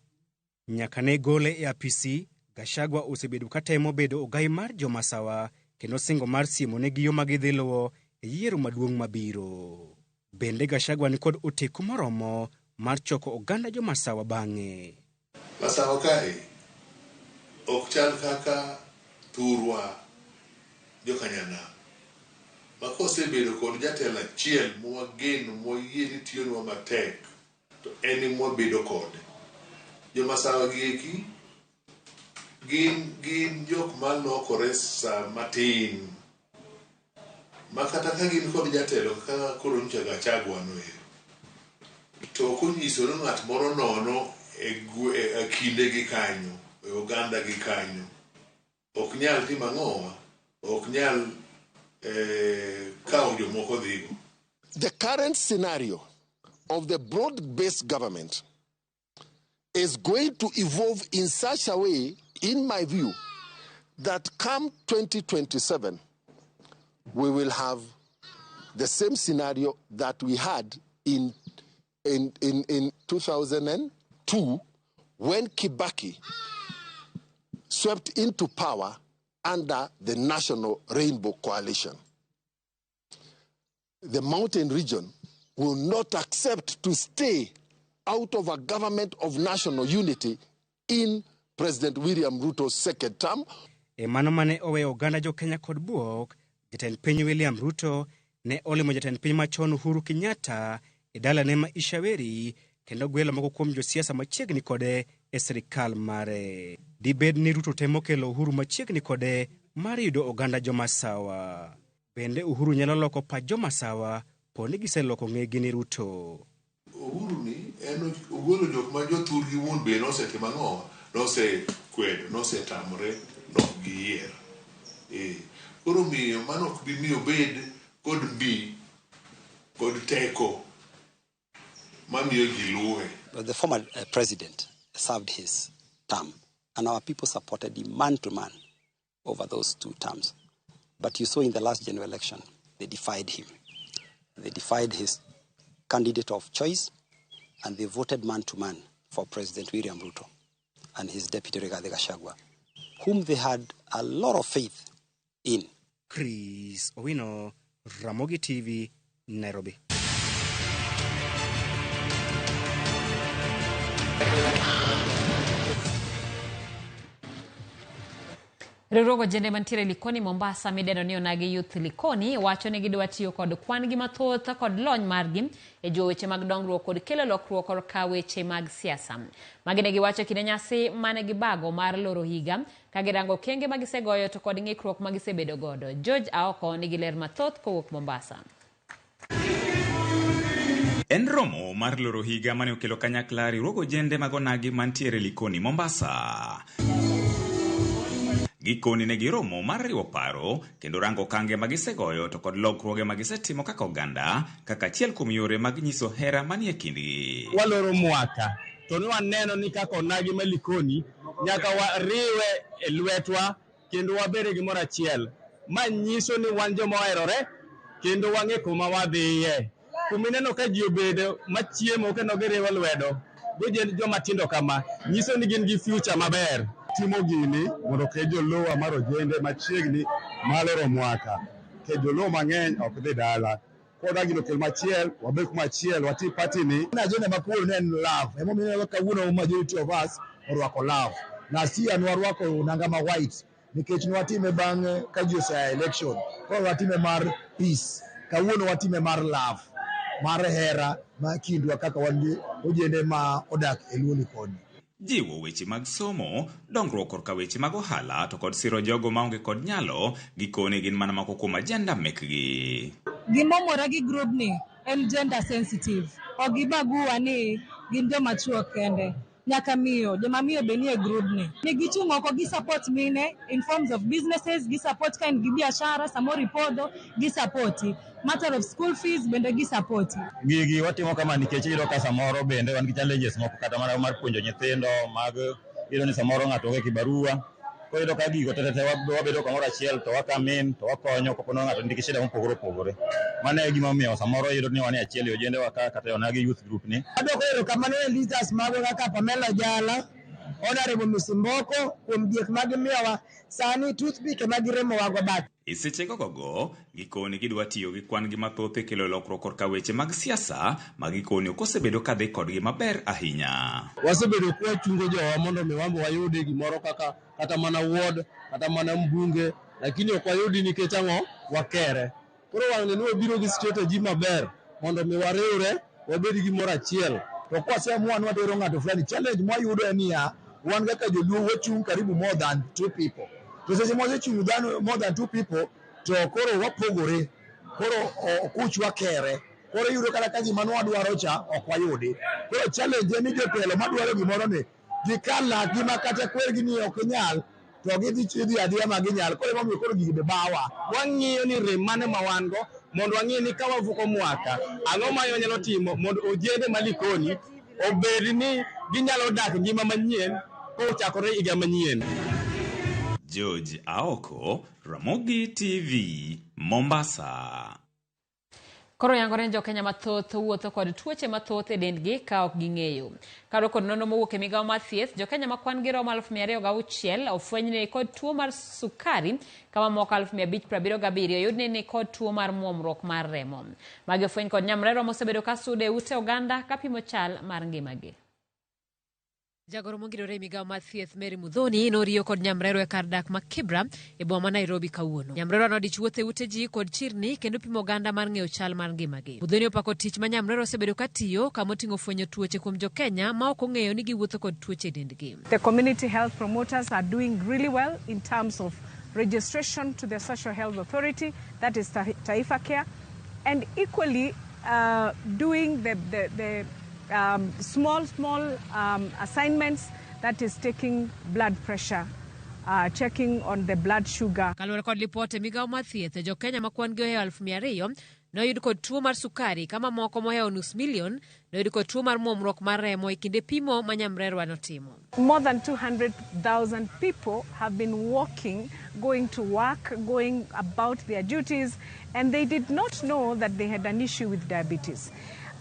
Nyaka ne gole e apisi, Gachagua osebedo katemo bedo ogai mar jomasawa kendo singo mar siemo negi yo ma gidhi luwo e yiero maduong' mabiro. Bende Gachagua ni kod oteku moromo mar choko oganda jomasawa bang'e. Masawa kae ok chal kaka thurwa jokanyanam ma kosebedo kod jatelo achiel mwageno mwayie ni tiyonwa matek to en emwabedo kode. Jomasawa gi eki gin jok malokore sa matin ma kata ka gin kod jatelo kaka koro nyocha Gachagua no ero to ok onyiso ni ng'at moro nono e kinde gi kanyo e oganda gi kanyo ok nyal timo ang'owa ok nyal kawo jomoko dhigo. The current scenario of the broad-based government is going to evolve in such a way, in my view, that come 2027, we will have the same scenario that we had in 2002 when Kibaki swept into power under the National Rainbow Coalition. The mountain region will not accept to stay out of a government of national unity in President William Ruto's second term. E mano mane oweyo oganda jo-Kenya kod buok, jatend piny William Ruto ne olimo jatend piny machon Uhuru Kenyatta e dalane ma Ishaweri kendo gwelo moko kuom josiasa machiegni kode e sirikal mare. Dibed ni Ruto temo kelo Uhuru machiegni kode mar yudo oganda jomasawa. Bende Uhuru nyalo loko pach jomasawa po ni giseloko ng'egi ni Ruto. Uhuru ni en ogolo jok ma jothurgi wuon be nosetimo ang'owa nosekwedo nosetamore nok giyiero. Koro miyo mano ok bi miyo obed kod mbi kod teko mamiyo ji luwe. The former president served his term and our people supported him man to man over those 2 terms. But you saw in the last general election, they defied him. They defied his candidate of choice and they voted man to man for President William Ruto and his deputy Rigathi Gachagua, whom they had a lot of faith in. Chris Owino, Ramogi TV, Nairobi. Riwruog ojende mantiere Likoni Mombasa midendo ni Onagi Youth Likoni wacho ni gidwa tiyo kod kwan gi mathoth kod lony margi e jiwo weche mag dongruok kod kelo lokruok korka weche mag siasa. Magi ne giwacho e kinde nyasi mane gibago mar loro higa ka girango okenge ma gisegoyo to kod ng'ikruok ma gisebedo godo. George Aoko nigi ler mathoth kowuok Mombasa. En romo mar loro higa mane okelo kanyakla riwruog ojende mag onagi mantiere Likoni Mombasa. Gikoni ne giromo mar riwo paro kendo rango okange ma gisegoyo to kod lokruoge ma gisetimo kaka oganda kaka achiel kuom yore mag nyiso hera manie kindgi. Waloro mwaka to ne waneno ni kaka onagi ma Likoni nyaka wariwe e lwetwa kendo wabed e gimoro achiel. Ma nyiso ni wan joma oherore kendo wang'e kuma wadhiye. Kuma ineno ka ji obedo machiemo kendo giriwo lwedo gojen joma tindo kama nyiso ni gin gi future maber. Timo gini mondo okel joluo mar ojende machiegni maloro mwaka. Nikech joluo mang'eny ok dhi dala. Koro gino okel machiel, wabed kuma achiel, wati party ni. Agenda ma kawuono ne en love. Emomiyo ineno kawuono majority of us orwako love. Last year nwarwako nanga ma white nikech nwatime bang' ka ji osea election. Koro watime mar peace. Kawuono watime mar love, mar hera ma kindwa kaka wan gi ojende ma odak e Luo Likoni. Jiwo weche mag somo, dongruok korka weche mag ohala to kod siro jogo maonge kod nyalo, gikone gin mana moko kuom ajenda mekgi. Gimomora gi group ni en gender sensitive. Ok gibagua ni gin joma chuo kende. Nyaka miyo, joma miyo be nie group ni. Ni gichung' oko gi support mine in forms of businesses, gi support ka in gi biashara, samoro ipodho, gi support. Matter of school fees bende gi support. Gigi watimo kama nikech iyudo ka samoro bende wan gi challenges moko kata mana mar puonjo nyithindo mag iyudo ni samoro ng'ato onge kibarua. Koro iyudo ka gigo te te wabedo kamoro achiel to wakamin to wakonyo kapo ni ng'ato nigi shida mopogore opogore. Mano e gima omiyo samoro iyudo ni wan e achiel e ojende wa ka kata e Onagi Youth Group ni. Adwoko erokamano ne leaders magwa kaka Pamela Jala, Honorable Misimboko kuom diek ma gimiyowa. Sani toothpick ema giremowago bat. E seche gogogo, gikoni gidwa tiyo gi kwan gi mathoth e kelo lokruok korka weche mag siasa ma gikoni ok osebedo ka dhi kodgi maber ahinya. Wasebedo kwachungo jowa mondo mi wan be wayudi gimoro kaka kata mana ward kata mana mbunge, lakini ok wayudi nikech ang'o? Wakere. Koro wang'ni ne wabiro gi strategy maber mondo mi wariwre wabed gimoro achiel. To kwaseamua ni wadwaro ng'ato fulani, challenge mwayudo en niya, wan kaka joluo wachung' karibu more than two people. To seche mwasechung' dhano more than two people, to koro wapogore, koro okuchwa kere. Koro iyudo kata ka gima nwadwaro cha ok wayudi. Koro challenge en ni jotelo madwaro gimoro ni gikal lakgi ma kata kwergi ni ok inyal, to gidhi idhi adhiya ma ginyal. Koro emomiyo koro gigi be bawa. Wang'iyo ni rem mane ma wan go mondo wang'i ni ka wavuko mwaka, ang'o ma wanyalo timo mondo ojende ma Likoni obed ni ginyalo dak ngima manyien kochakore higa manyien. George Aoko, Ramogi TV, Mombasa. Koro yangore ni jokenya mathoth wuotho kod tuoche mathoth e dendgi ka ok ging'eyo. Kaluwore kod nonro mowuok e migawo mar thieth, jokenya ma kwan gi romo 206,000 ofweny ni kod tuo mar sukari ka mamoko 577 oyud ni kod tuo mar muomruok mar remo. Magi ofweny kod nyamrerwa mosebedo ka sudo e ute oganda kapimo chal mar ngimagi. Jagoro mongirore e migawo mar thieth Mary Muthoni noriyo kod nyamrerwa e kar dak ma Kibra e boma ma Nairobi kawuono. Nyamrerwa nodich wuotho e ute ji kod chirni kendo pimo oganda mar ng'eyo chal mar ngimagi. Muthoni opako tich ma nyamrerwa osebedo ka tiyo kama oting'o fwenyo tuoche kuom jokenya ma ok ong'eyo ni giwuotho kod tuoche e dendgi. The community health promoters are doing really well in terms of registration to the Social Health Authority, that is Taifa Care, and equally doing the small assignments, that is taking blood pressure, checking on the blood sugar. Kaluwore kod lipot e migawo mar thieth, jokenya ma kwan gi ohewo 200,000 noyud kod tuo mar sukari ka mamoko mohewo nus milion noyud kod tuo mar muomruok mar remo e kinde pimo ma nyamrerwa notimo. More than 200,000 people have been walking, going to work, going about their duties, and they did not know that they had an issue with diabetes.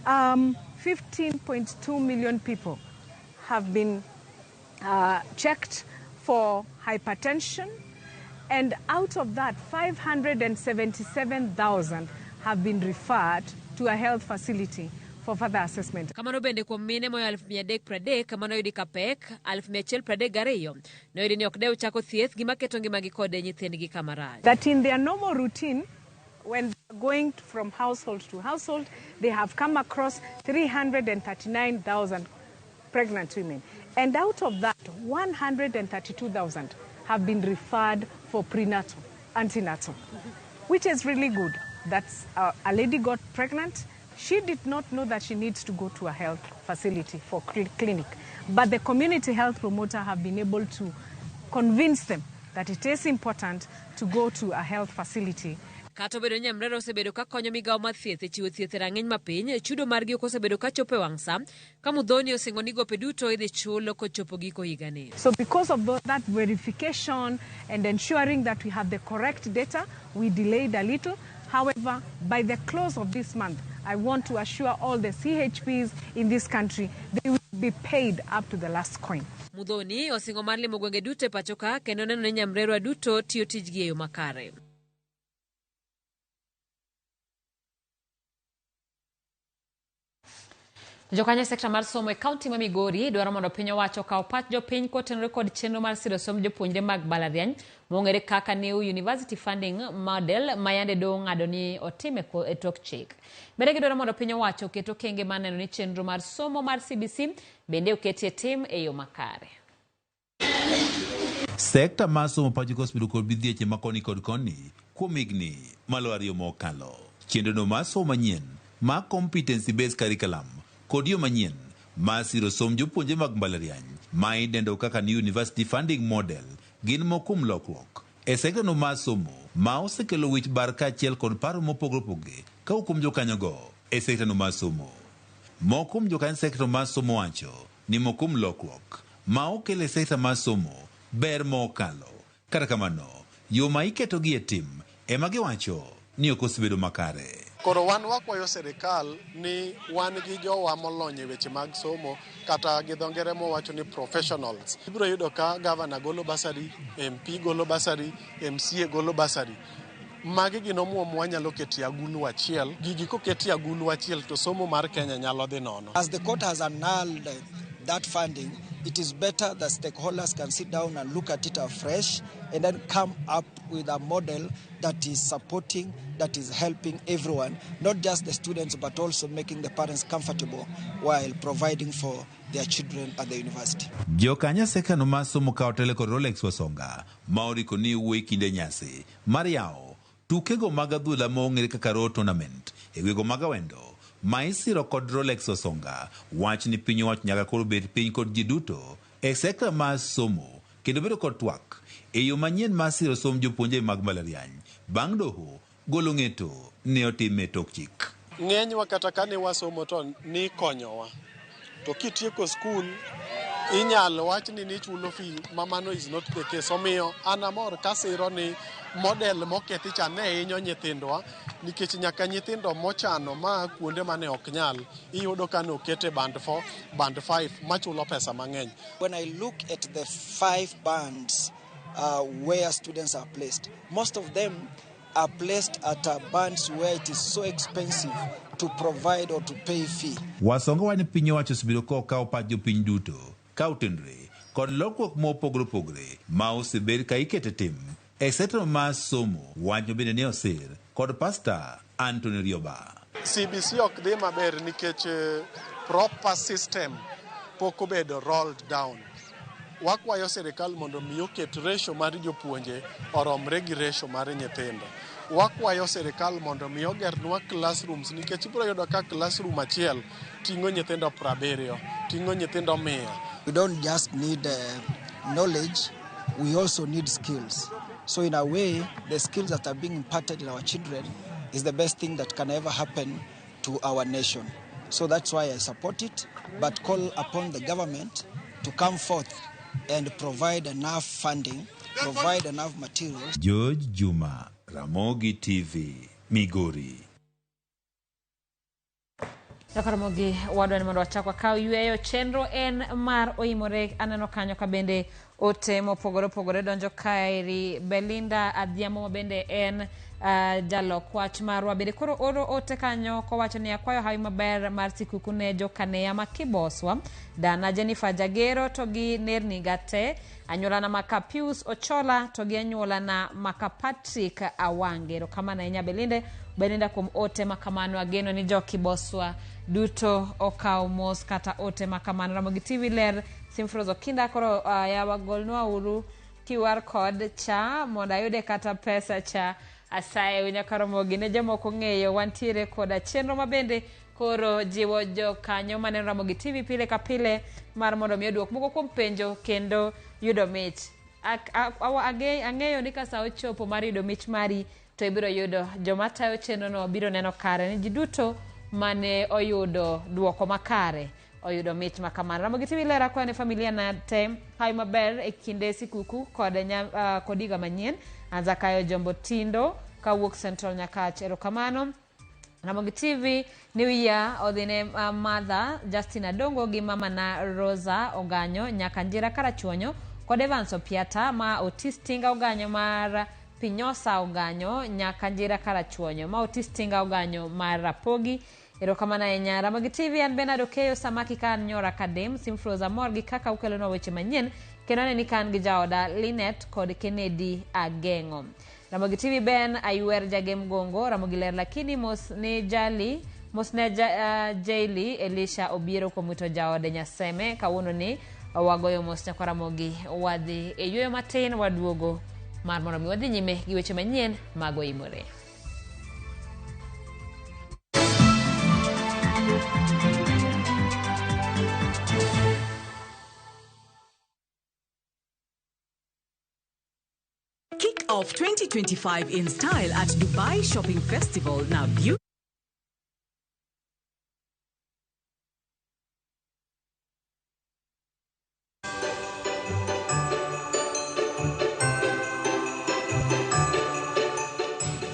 15.2 million people have been checked for hypertension, and out of that, 577,000 have been referred to a health facility for further assessment. Kamano bende kuom mine moyo 330,000 manoyudi ka pek, 132,000 noyudi ni ok dew chako thieth gima keto ngimagi kod nyithindgi kama rach. That in their normal routine, when they're going from household to household, they have come across 339,000 pregnant women. And out of that, 132,000 have been referred for prenatal, antenatal, which is really good. That's a lady got pregnant. She did not know that she needs to go to a health facility for clinic. But the community health promoter have been able to convince them that it is important to go to a health facility. Kata obedo ni Nyamrerwa osebedo ka konyo migawo mar thieth e chiwo thieth e rang'iny mapiny, chudo margi ok osebedo ka chopo e wang' sa, ka Muthoni osingo ni gope duto idhi chul kochopo giko higani. So because of that verification and ensuring that we have the correct data, we delayed a little. However, by the close of this month, I want to assure all the CHPs in this country they will be paid up to the last coin. Muthoni osingo mar limo gwenge duto e pacho ka kendo neno ni Nyamrerwa duto tiyo tijgi e yo makare. Jokanyo e sekta mar somo e kaunti ma Migori dwaro mondo piny owacho okaw pach jopiny kotenore kod chenro mar siro somb jopuonjre mag mbalariany mong'ere kaka New University Funding Model ma yande doho ong'ado ni otim e tok chik. Bende gidwaro mondo piny owacho oket okenge mar neno ni chenro mar somo mar CBC bende oketi e tim e yo makare. Sekta mar somo pacho ka osebedo kod midhieche ma koni kod koni kuom higni malo ariyo mokalo. Chenrono mar somo manyien mar Competency Based Curriculum kod yo manyien mar siro somb jopuonjre mag mbalariany ma idendo kaka New University Funding Model gin moko kuom lokruok e sektano mar somo ma osekelo wich bar kaachiel kod paro mopogore opogore kawuok kuom jokanyogo e sektano mar somo. Moko kuom jokanyo sekta mar somo wacho ni moko kuom lokruok ma okel e sekta mar somo ber mokalo. Kata kamano, yo ma iketogi e tim ema giwacho ni ok osebedo makare. Koro wan wakwayo sirikal ni wan gi jowa molony e weche mag somo kata gi dho ngere mowacho ni professionals. Ibiro yudo ka gavana golo basari, MP golo basari, MCA golo basari. Magi gin omuom wanyalo keto e agulu achiel. Gigi koket e agulu achiel to somo mar Kenya nyalo dhi nono. As the court has annulled that funding, it is better that stakeholders can sit down and look at it afresh and then come up with a model that is supporting, that is helping everyone, not just the students, but also making the parents comfortable while providing for their children at the university. Jokanyo sekano mar somo ka otelo kod Rolex Wasonga ma oriko ni wuoyi kinde nyasi mar yawo tukego mag adhula ma ong'ere kaka Road Tournament e gwego mag Awendo ma isiro kod Rolex Wasonga wach ni piny owacho nyaka koro bed piny kod ji duto e sekta mar somo kendo bedo kod twak e yo manyien mar siro somb jopuonjre mag mbalariany bang' doho golo ng'eto ne otim e tok chik. Ng'enywa kata kane wasomo to ni konyowa. To kitieko skul inyalo wach ni nichulo fee ma mano is not the case. Omiyo an amor kasiro ni model mokethi cha ne hinyo nyithindwa nikech nyaka nyithindo mochano ma kuonde mane ok nyal iyudo ka nokete band 4, band 5 machulo pesa mang'eny. When I look at the 5 bands where students are placed, most of them are placed at bands where it is so expensive to provide or to pay fee. Wasonga wani piny owacho osebedo ka okawo pach jopiny duto ka otenore kod lokruok mopogore opogore ma osebed ka ikete tim e sekta mar somo wach bende ne osir kod Pastor Anthony Rioba. CBC ok dhi maber nikech proper system pok obedo rolled down. Wakwayo sirikal mondo mi oket ratio mar jopuonje oromre gi ratio mar nyithindo. Wakwayo sirikal mondo mi ogernwa classrooms nikech ibiro yudo ka classroom achiel ting'o nyithindo 70, ting'o nyithindo 100. We don't just need knowledge, we also need skills. So in a way, the skills that are being imparted in our children is the best thing that can ever happen to our nation. So that's why I support it, but call upon the government to come forth and provide enough funding, provide enough materials. George Juma, Ramogi TV, Migori. Ramogi wadwa ni mondo wachak wakaw yweyo. Chenro en mar oimore, aneno kanyo ka bende Ote mopogore opogore donjo kaeri. Belinda Adhiambo ma bende en jalok wach marwa bende koro oro ote kanyo kowacho ni akwayo hawi maber mar sikuku ne jokaneya ma Kiboswa, dana Jennifer Jagero to gi nerni gate, anyuolana maka Pius Ochola to gi anyuolana maka Patrick Awange. Erokamano ahinya Belinda kuom ote makamano. Ageno ni jo Kiboswa duto okawo mos kata ote makamano. Ramogi TV ler Simfros Okinda koro yawa golnwa uru QR code cha mondo ayude kata pesa cha asaye nyaka Ramogi. Ne jomoko ng'eyo wantiere koda chenro mabende koro jiwo jokanyo maneno Ramogi TV pile ka pile mar mondo mi oduok moko kuom penjo kendo yudo mich. Ang'eyo ni ka sa ochopo mar yudo mich mari to ibiro yudo joma tayo chenrono biro neno kare ni ji duto mane oyudo duoko makare oyudo mich makamano. Ramogi TV ler akwayo ne familia na te hawi maber e kinde sikuku kod higa manyien. Anza kayo Jombo Tindo kawuok Central Nyakach. Erokamano. Ramogi TV New Year odhi ne Mother Justin Adongo gi mama na Rosa Oganyo nyaka Njira Karachuonyo kod Evans Opiata ma Otis Tinga Oganyo mar Pinyosa Oganyo nyaka Njira Karachuonyo ma Otis Tinga Oganyo mar Rapogi. Erokamano ahinya. Ramogi TV an Bernard Okeyo Samaki ka an Nyora Kadem Simfros amor gi kaka ukelonwa weche manyien kendo aneni ka an gi jaoda Linet kod Kennedy Ageng'o. Ramogi TV Ben Aywer Jagem Gongo Ramogi ler lakini mos ni jali mos ne Jaili Elisha Obiero kuom wito jaode Nyaseme kawuono ni wagoyo mos nyakwa Ramogi. Wadhi e yueyo matin waduogo mar mondo mi wadhi nyime gi weche manyien mag Oimore. Kick off 2025 in style at Dubai Shopping Festival. Now view.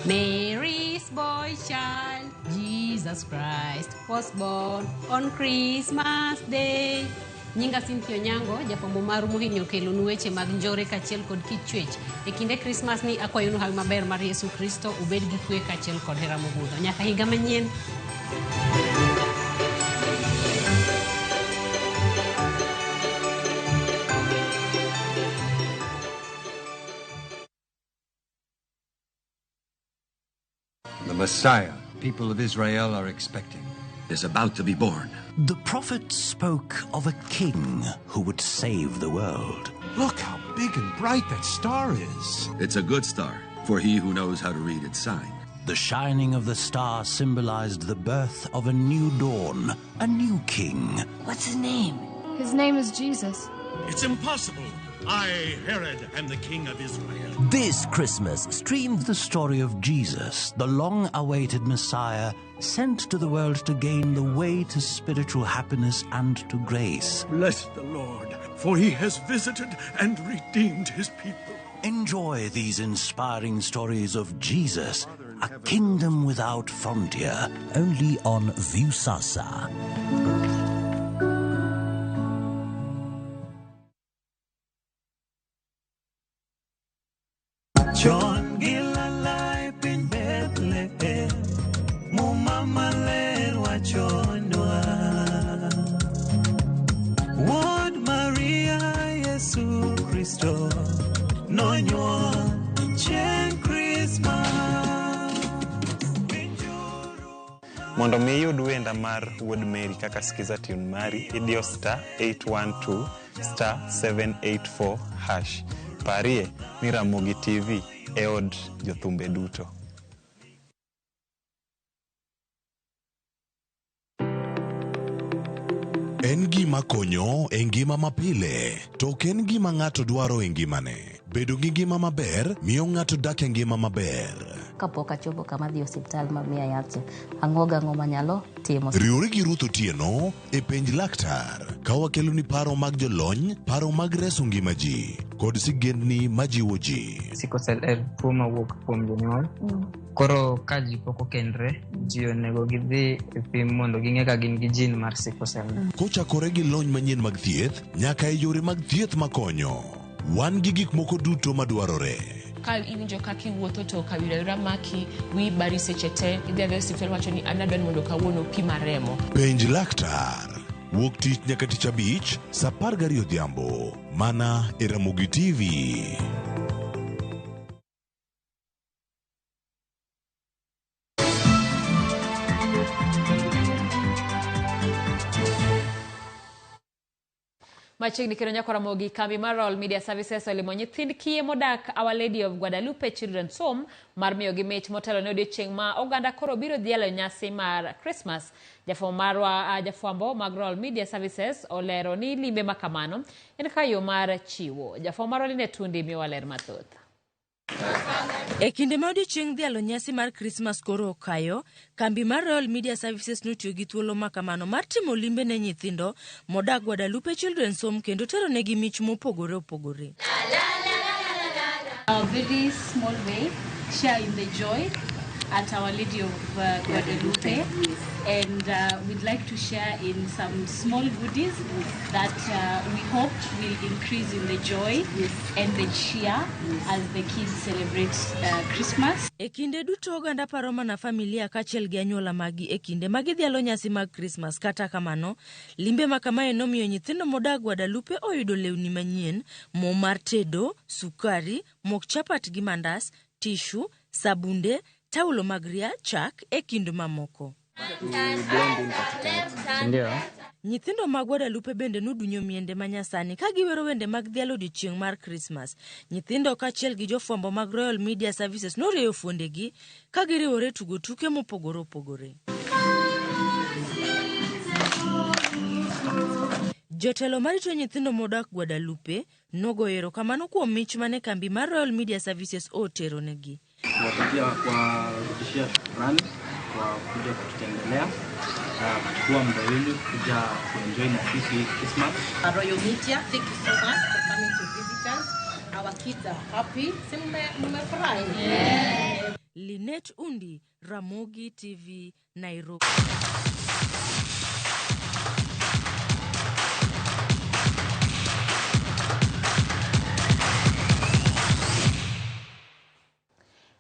Mary's boy child, Jesus Christ, was born on Christmas Day. Nyinga Cynthia Onyango, jafwambo maru mohinyo kelonu weche mag njore kaachiel kod kit chwech. E kinde Christmas ni akwayonu hawi maber mar Yesu Kristo, ubed gi kwe kaachiel kod hera mogundho. Nyaka higa manyien. The Messiah people of Israel are expecting is about to be born. The prophet spoke of a king who would save the world. Look how big and bright that star is. It's a good star for he who knows how to read its sign. The shining of the star symbolized the birth of a new dawn, a new king. What's his name? His name is Jesus. It's impossible. I, Herod, am the king of Israel. This Christmas, stream the story of Jesus, the long-awaited Messiah, sent to the world to gain the way to spiritual happiness and to grace. Bless the Lord, for he has visited and redeemed his people. Enjoy these inspiring stories of Jesus, a kingdom without frontier, only on Viusasa. John Gilalai pin Bethlehem, Muma maler wachonwa. Wuod Maria Yesu Kristo nonyuol chieng' Krismas. Mondo mi iyud wenda mar Wuod Mary kaka Skiza tune mari, idiyo star 812 star 784 hash. Parie ni Ramogi TV e od jothumbe duto. En gima konyo e ngima mapile, to ok en gima ng'ato dwaro e ngimane. Bedo gi ngima maber miyo ng'ato dak e ngima maber. Kapok achopo kama adhi e osiptal ma miya yath cha, ang'o gang'o manyalo timo. Riwri gi Ruth Otieno e penj laktar ka wakeloni paro mag jolony, paro mag reso ngima ji kod sigendni majiwo ji. Sickle cell en tuo mawuok kuom jonyuol. Koro ka ji pok okendre, ji onego gidhi e pim mondo ging'e ka gin gi gene mar sickle cell. Kochakore gi lony manyien mag thieth nyaka e yore mag thieth makonyo. Wan gi gik moko duto madwarore. Ka iwinjo kaka iwuotho to kawira wira maki, wiyi bari seche te, idhi adhiya e osiptal iwacho ni an adwa ni mondo kawuono opima remo. Penj laktar. Wuok tich nyaka tich abich, sa 12 odhiambo. Mana e Ramogi TV. Machiegni kendo nyako Ramogi, kambi mar Royal Media Services olimo nyithind kiye modak Our Lady of Guadalupe Children's Home mar miyogi mich motelo ne odiochieng' ma oganda koro biro dhialo nyasi mar Christmas. Jafwambo marwa jafwambo mag Royal Media Services olero ni limbe ma kamano en kaka yo mar chiwo. Jafwambo marwa Linet Tundi miyowa ler mathoth. E kinde ma odiechieng' dhialo nyasi mar Krismas koro okayo, kambi mar Royal Media Services notiyo gi thuolo ma kamano mar timo limbe ne nyithindo modak Guadalupe Children's Home kendo teronegi mich mopogore opogore. A very small way, share in the joy at Our Lady of Guadalupe. And we'd like to share in some small goodies that we hope will increase in the joy and the cheer as the kids celebrate Christmas. E kinde duto oganda paro mana familia kaachiel gi anyuola maggi e kinde ma gidhialo nyasi mag Krismas. Kata kamano, limbe ma kamae nomiyo nyithindo modak Guadalupe oyudo lewni manyien, mo mar tedo, sukari, mok chapat gi mandas, tishu, sabunde, taulo mag ria, chak, e kind mamoko. Nyithindo mag Guadalupe bende nodunyo miende ma nyasani ka giwero wende mag dhialo odiechieng' mar Krismas. Nyithindo kaachiel gi jofwambo mag Royal Media Services norieyo fuondegi ka giriwore tugo tuke mopogore opogore. Jotelo marito nyithindo modak Guadalupe nogoyo erokamano kuom mich mane kambi mar Royal Media Services oteronegi. Kuwapatia kuwarudishia shukrani kwa kuja kututembelea, kuchukua muda wenu kuja kuenjoy na sisi hii Christmas. Royal Media, thank you so much for coming to visit us. Our kids are happy. Si mmefurahi? Yeah. Linet Undi, Ramogi TV, Nairobi.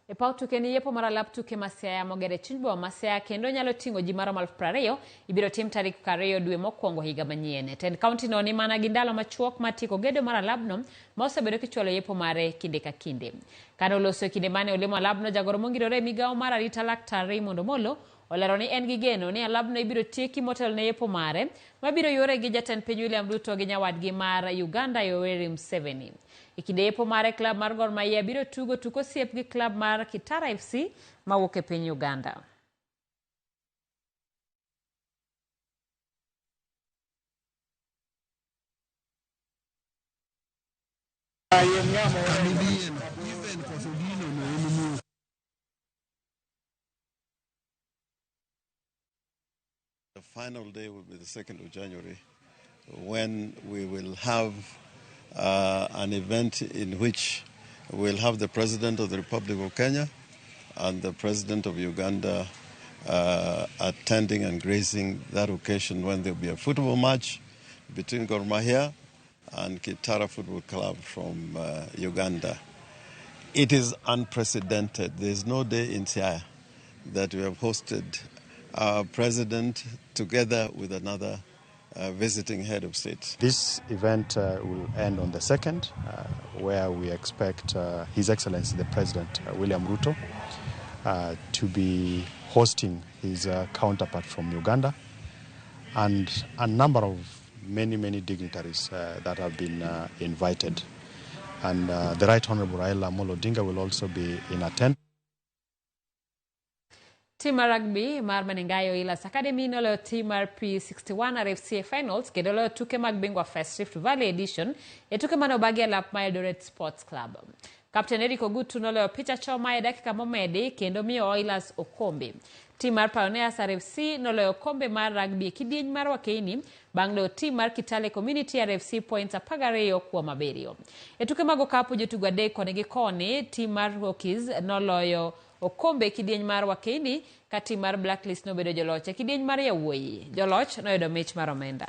E paw tuke ni yepo mar alap tuke ma Siaya moger e chuny boma ma Siaya kendo nyalo ting'o ji maromo 20,000 ibiro tim tarik 20 dwe mokwongo higa manyien. Tend kaunti no ni mana gi ndalo machuok mar tieko gedo mar alabno ma osebedo kichwalo yepo mare kinde ka kinde. Kane oloso e kinde mane olimo alabno, jagoro mongirore e migawo mar arita Laktar Raymond Omolo olero ni en gi geno ni alabno ibiro tieki motelo ne yepo mare mabiro yore gi jatend piny William Ruto gi nyawadgi mar Uganda Yoweri Museveni. E kinde yepo mare, klab mar Gor Mahia biro tugo tuk osiep gi klab mar Kitara FC mawuok e piny Uganda. The final day will be the 2nd of January, when we will have an event in which we'll have the President of the Republic of Kenya and the President of Uganda attending and gracing that occasion, when there will be a football match between Gor Mahia and Kitara Football Club from Uganda. It is unprecedented. There is no day in Siaya that we have hosted our president together with another visiting head of state. This event will end on the 2nd, where we expect His Excellency the President, William Ruto, to be hosting his counterpart from Uganda and a number of many, many dignitaries that have been invited. And the Right Honorable Raila Amolo Odinga will also be in attendance. Tim mar rugby mar Menengai Oilers Academy noloyo tim mar P61 RFC e finals kendo loyo tuke mag Bingwa Fest Rift Valley Edition e tuke mane obagi e lap mar Eldoret Sports Club. Kapten Eric Ogutu noloyo picha choma e dakika momedi kendo miyo Oilers okombe. Tim mar Pioneers RFC noloyo okombe mar rugby e kidieny mar Wakeini bang' loyo tim mar Kitale Community RFC points 12 kuom 7. E tuke mag okapu jotugo 3 koni gi koni, tim mar Rockies noloyo okombe e kidieny mar Wakeini ka tim mar Blacklist nobedo joloch e kidieny mar yawuoyi. Joloch noyudo mich mar omenda.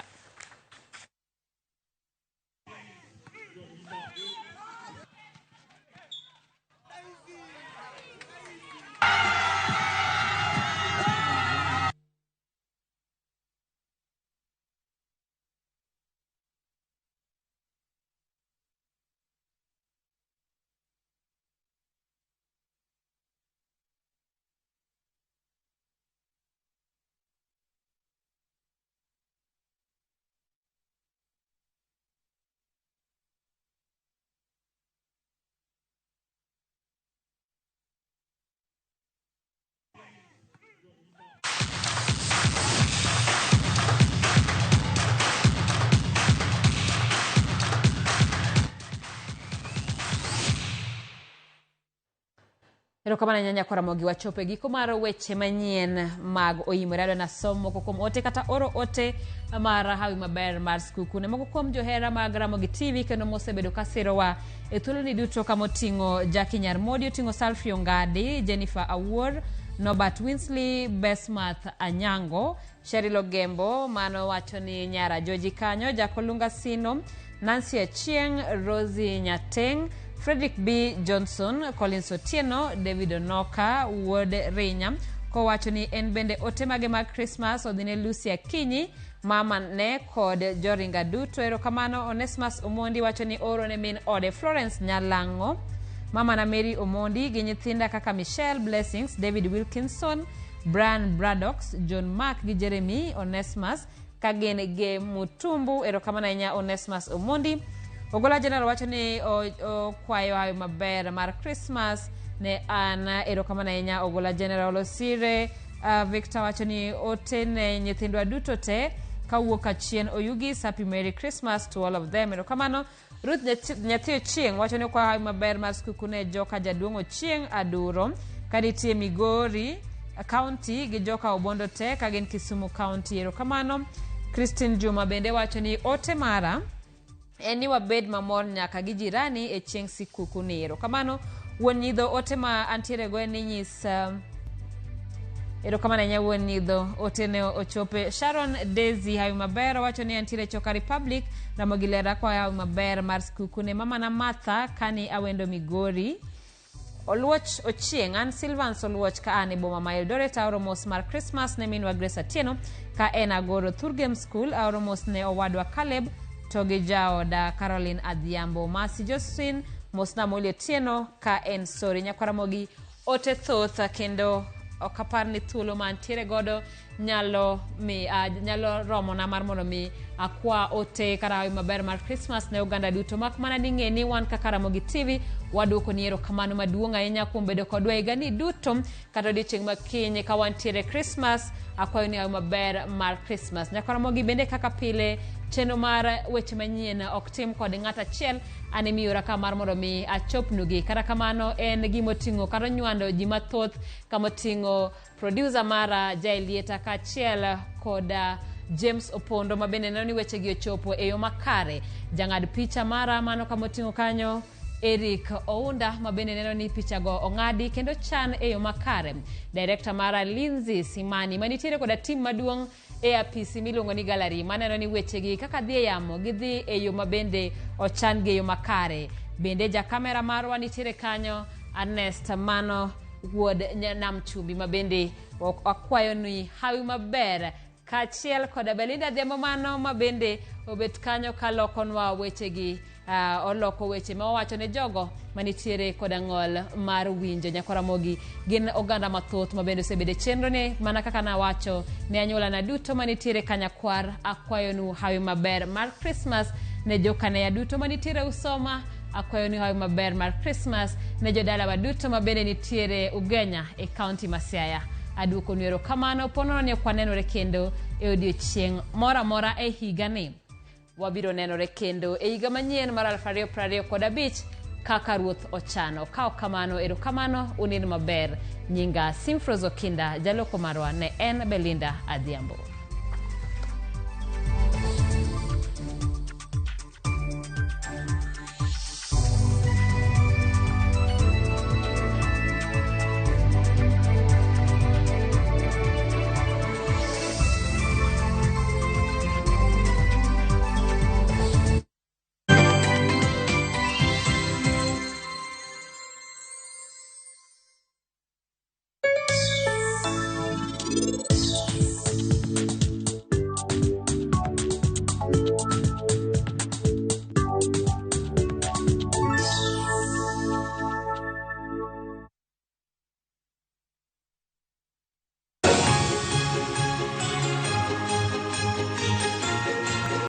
Erokamano ahinya Nyakwar Ramogi, wachopo e giko mar weche manyien mag Oimore. Adwa nasom moko kuom ote kata oro ote mar hawi maber mar skuku ne moko kuom johera mag Ramogi TV kendo mosebedo ka sirowa e thuoloni duto kamoting'o Jackie Nyarmodi, oting'o Salfi Ongadi, Jennifer Awuor, Norbert Winsley, Besmath Anyango, Cheryl Ogembo mano wacho ni nyara Joji kanyo, Jakolunga Sino, Nancy Achieng', Rosie Nyateng', Frederick B. Johnson, Collins Otieno, David Onoka, wuod Rinya, kowacho ni en bende ote mage mag Christmas odhi ne Lucy Akinyi, mama ne kod joringa duto. Erokamano. Onesmus Omondi wacho ni oro ne min ode Florence Nyalang'o, mama na Mary Omondi gi nyithinda kaka Michelle Blessings, David Wilkinson, Brian Braddocks, John Mark gi Jeremy Onesmus ka gin gi Mutumbu. Erokamano ahinya Onesmus Omondi. Ogola General wacho ni okwayo hawi maber mar Christmas ne an. Erokamano ahinya Ogola General. Osire Victor wacho ni ote ne nyithindwa duto te kawuok achien Oyugis, happy Merry Christmas to all of them. Erokamano. Ruth Nyathi Ochieng' wacho ni okwayo hawi maber mar skuku ne joka jaduong' Ochieng' Aduro ka nitie Migori County gi joka Obondo te ka gin Kisumu County. Erokamano. Christine Juma bende wacho ni ote mara en ni wabed mamor nyaka gi jirani e chieng' sikuku ni. Erokamano. Wuon nyidho ote ma antiere go en ni nyis erokamano ahinya wuon nyidho ote ne ochope. Sharon Daisy hawi maber owacho ni antiere Choka Republic Ramogi lera kwayo hawi maber mar skuku ne mamana Martha kani awendo Migori. Oluoch Ochieng', an Silvans Oluoch ka an e boma ma Eldoret aoro mos mar Christmas ne minwa Grace Atieno ka en Agoro Thurgem School, aoro mos ne owadwa Caleb to gi jaoda Caroline Adhiambo. Masi Josephine mosna Moli Otieno ka en Sori. Nyakwar Ramogi ote thoth kendo ok apar ni thuolo ma antiere godo nyalo mi nyalo romona mar mondo mi akwa ote kata hawi maber mar Christmas ne oganda duto mak mana ni ng'e ni wan kaka Ramogi TV waduoko ni erokamano maduong' ahinya kuom bedo kodwa higani duto kata odiochieng' ma kiny ka wantiere Christmas akwayo ni hawi maber mar Christmas. Nyaka Ramogi bende kaka pile chenro mar weche manyien ok tim kod ng'at achiel an emiyora ka mar mondo mi achopnugi. Kata kamano en gimoting'o kata onywando ji mathoth kamoting'o producer mara Jaelieta kaachiel kod James Opondo ma bende neno ni wechegi ochopo e yo makare. Jang'ad picha mara mano kamoting'o kanyo Eric Ounda ma bende neno ni pichago ong'adi kendo chan e yo makare. Director mara Lindsay Simani manitiere koda tim maduong' e apisi miluongo ni gallery maneno ni wechegi kaka dhi e yamo gidhi e yo ma bende ochan gi e yo makare. Bende ja kamera marwa nitiere kanyo Ernest mano wuod Nam Chumbi ma bende akwayo ni hawi maber kaachiel koda Belinda Adhiambo mano ma bende obet kanyo kalokonwa wechegi oloko weche ma wawacho ne jogo manitiere koda ng'ol mar winjo. Nyakwar Ramogi gin oganda mathoth ma bende osebedo e chenro ni mana kaka nawacho ne anyuolana duto manitiere Kanyakwar akwayonu hawi maber mar Christmas ne jokaneya duto manitiere Usoma akwayonu hawi maber mar Christmas ne jodalawa duto ma bende nitiere Ugenya e kaunti ma Siaya. Aduokonu erokamano ponono ni ok wanenore kendo e odiochieng' moro amora e higani. Wabiro nenore kendo e higa manyien mar 2025 kaka Ruoth ochano. Ka ok kamano, erokamano, unind maber. Nyinga Simfros Okinda, jaloko marwa ne en Belinda Adhiambo.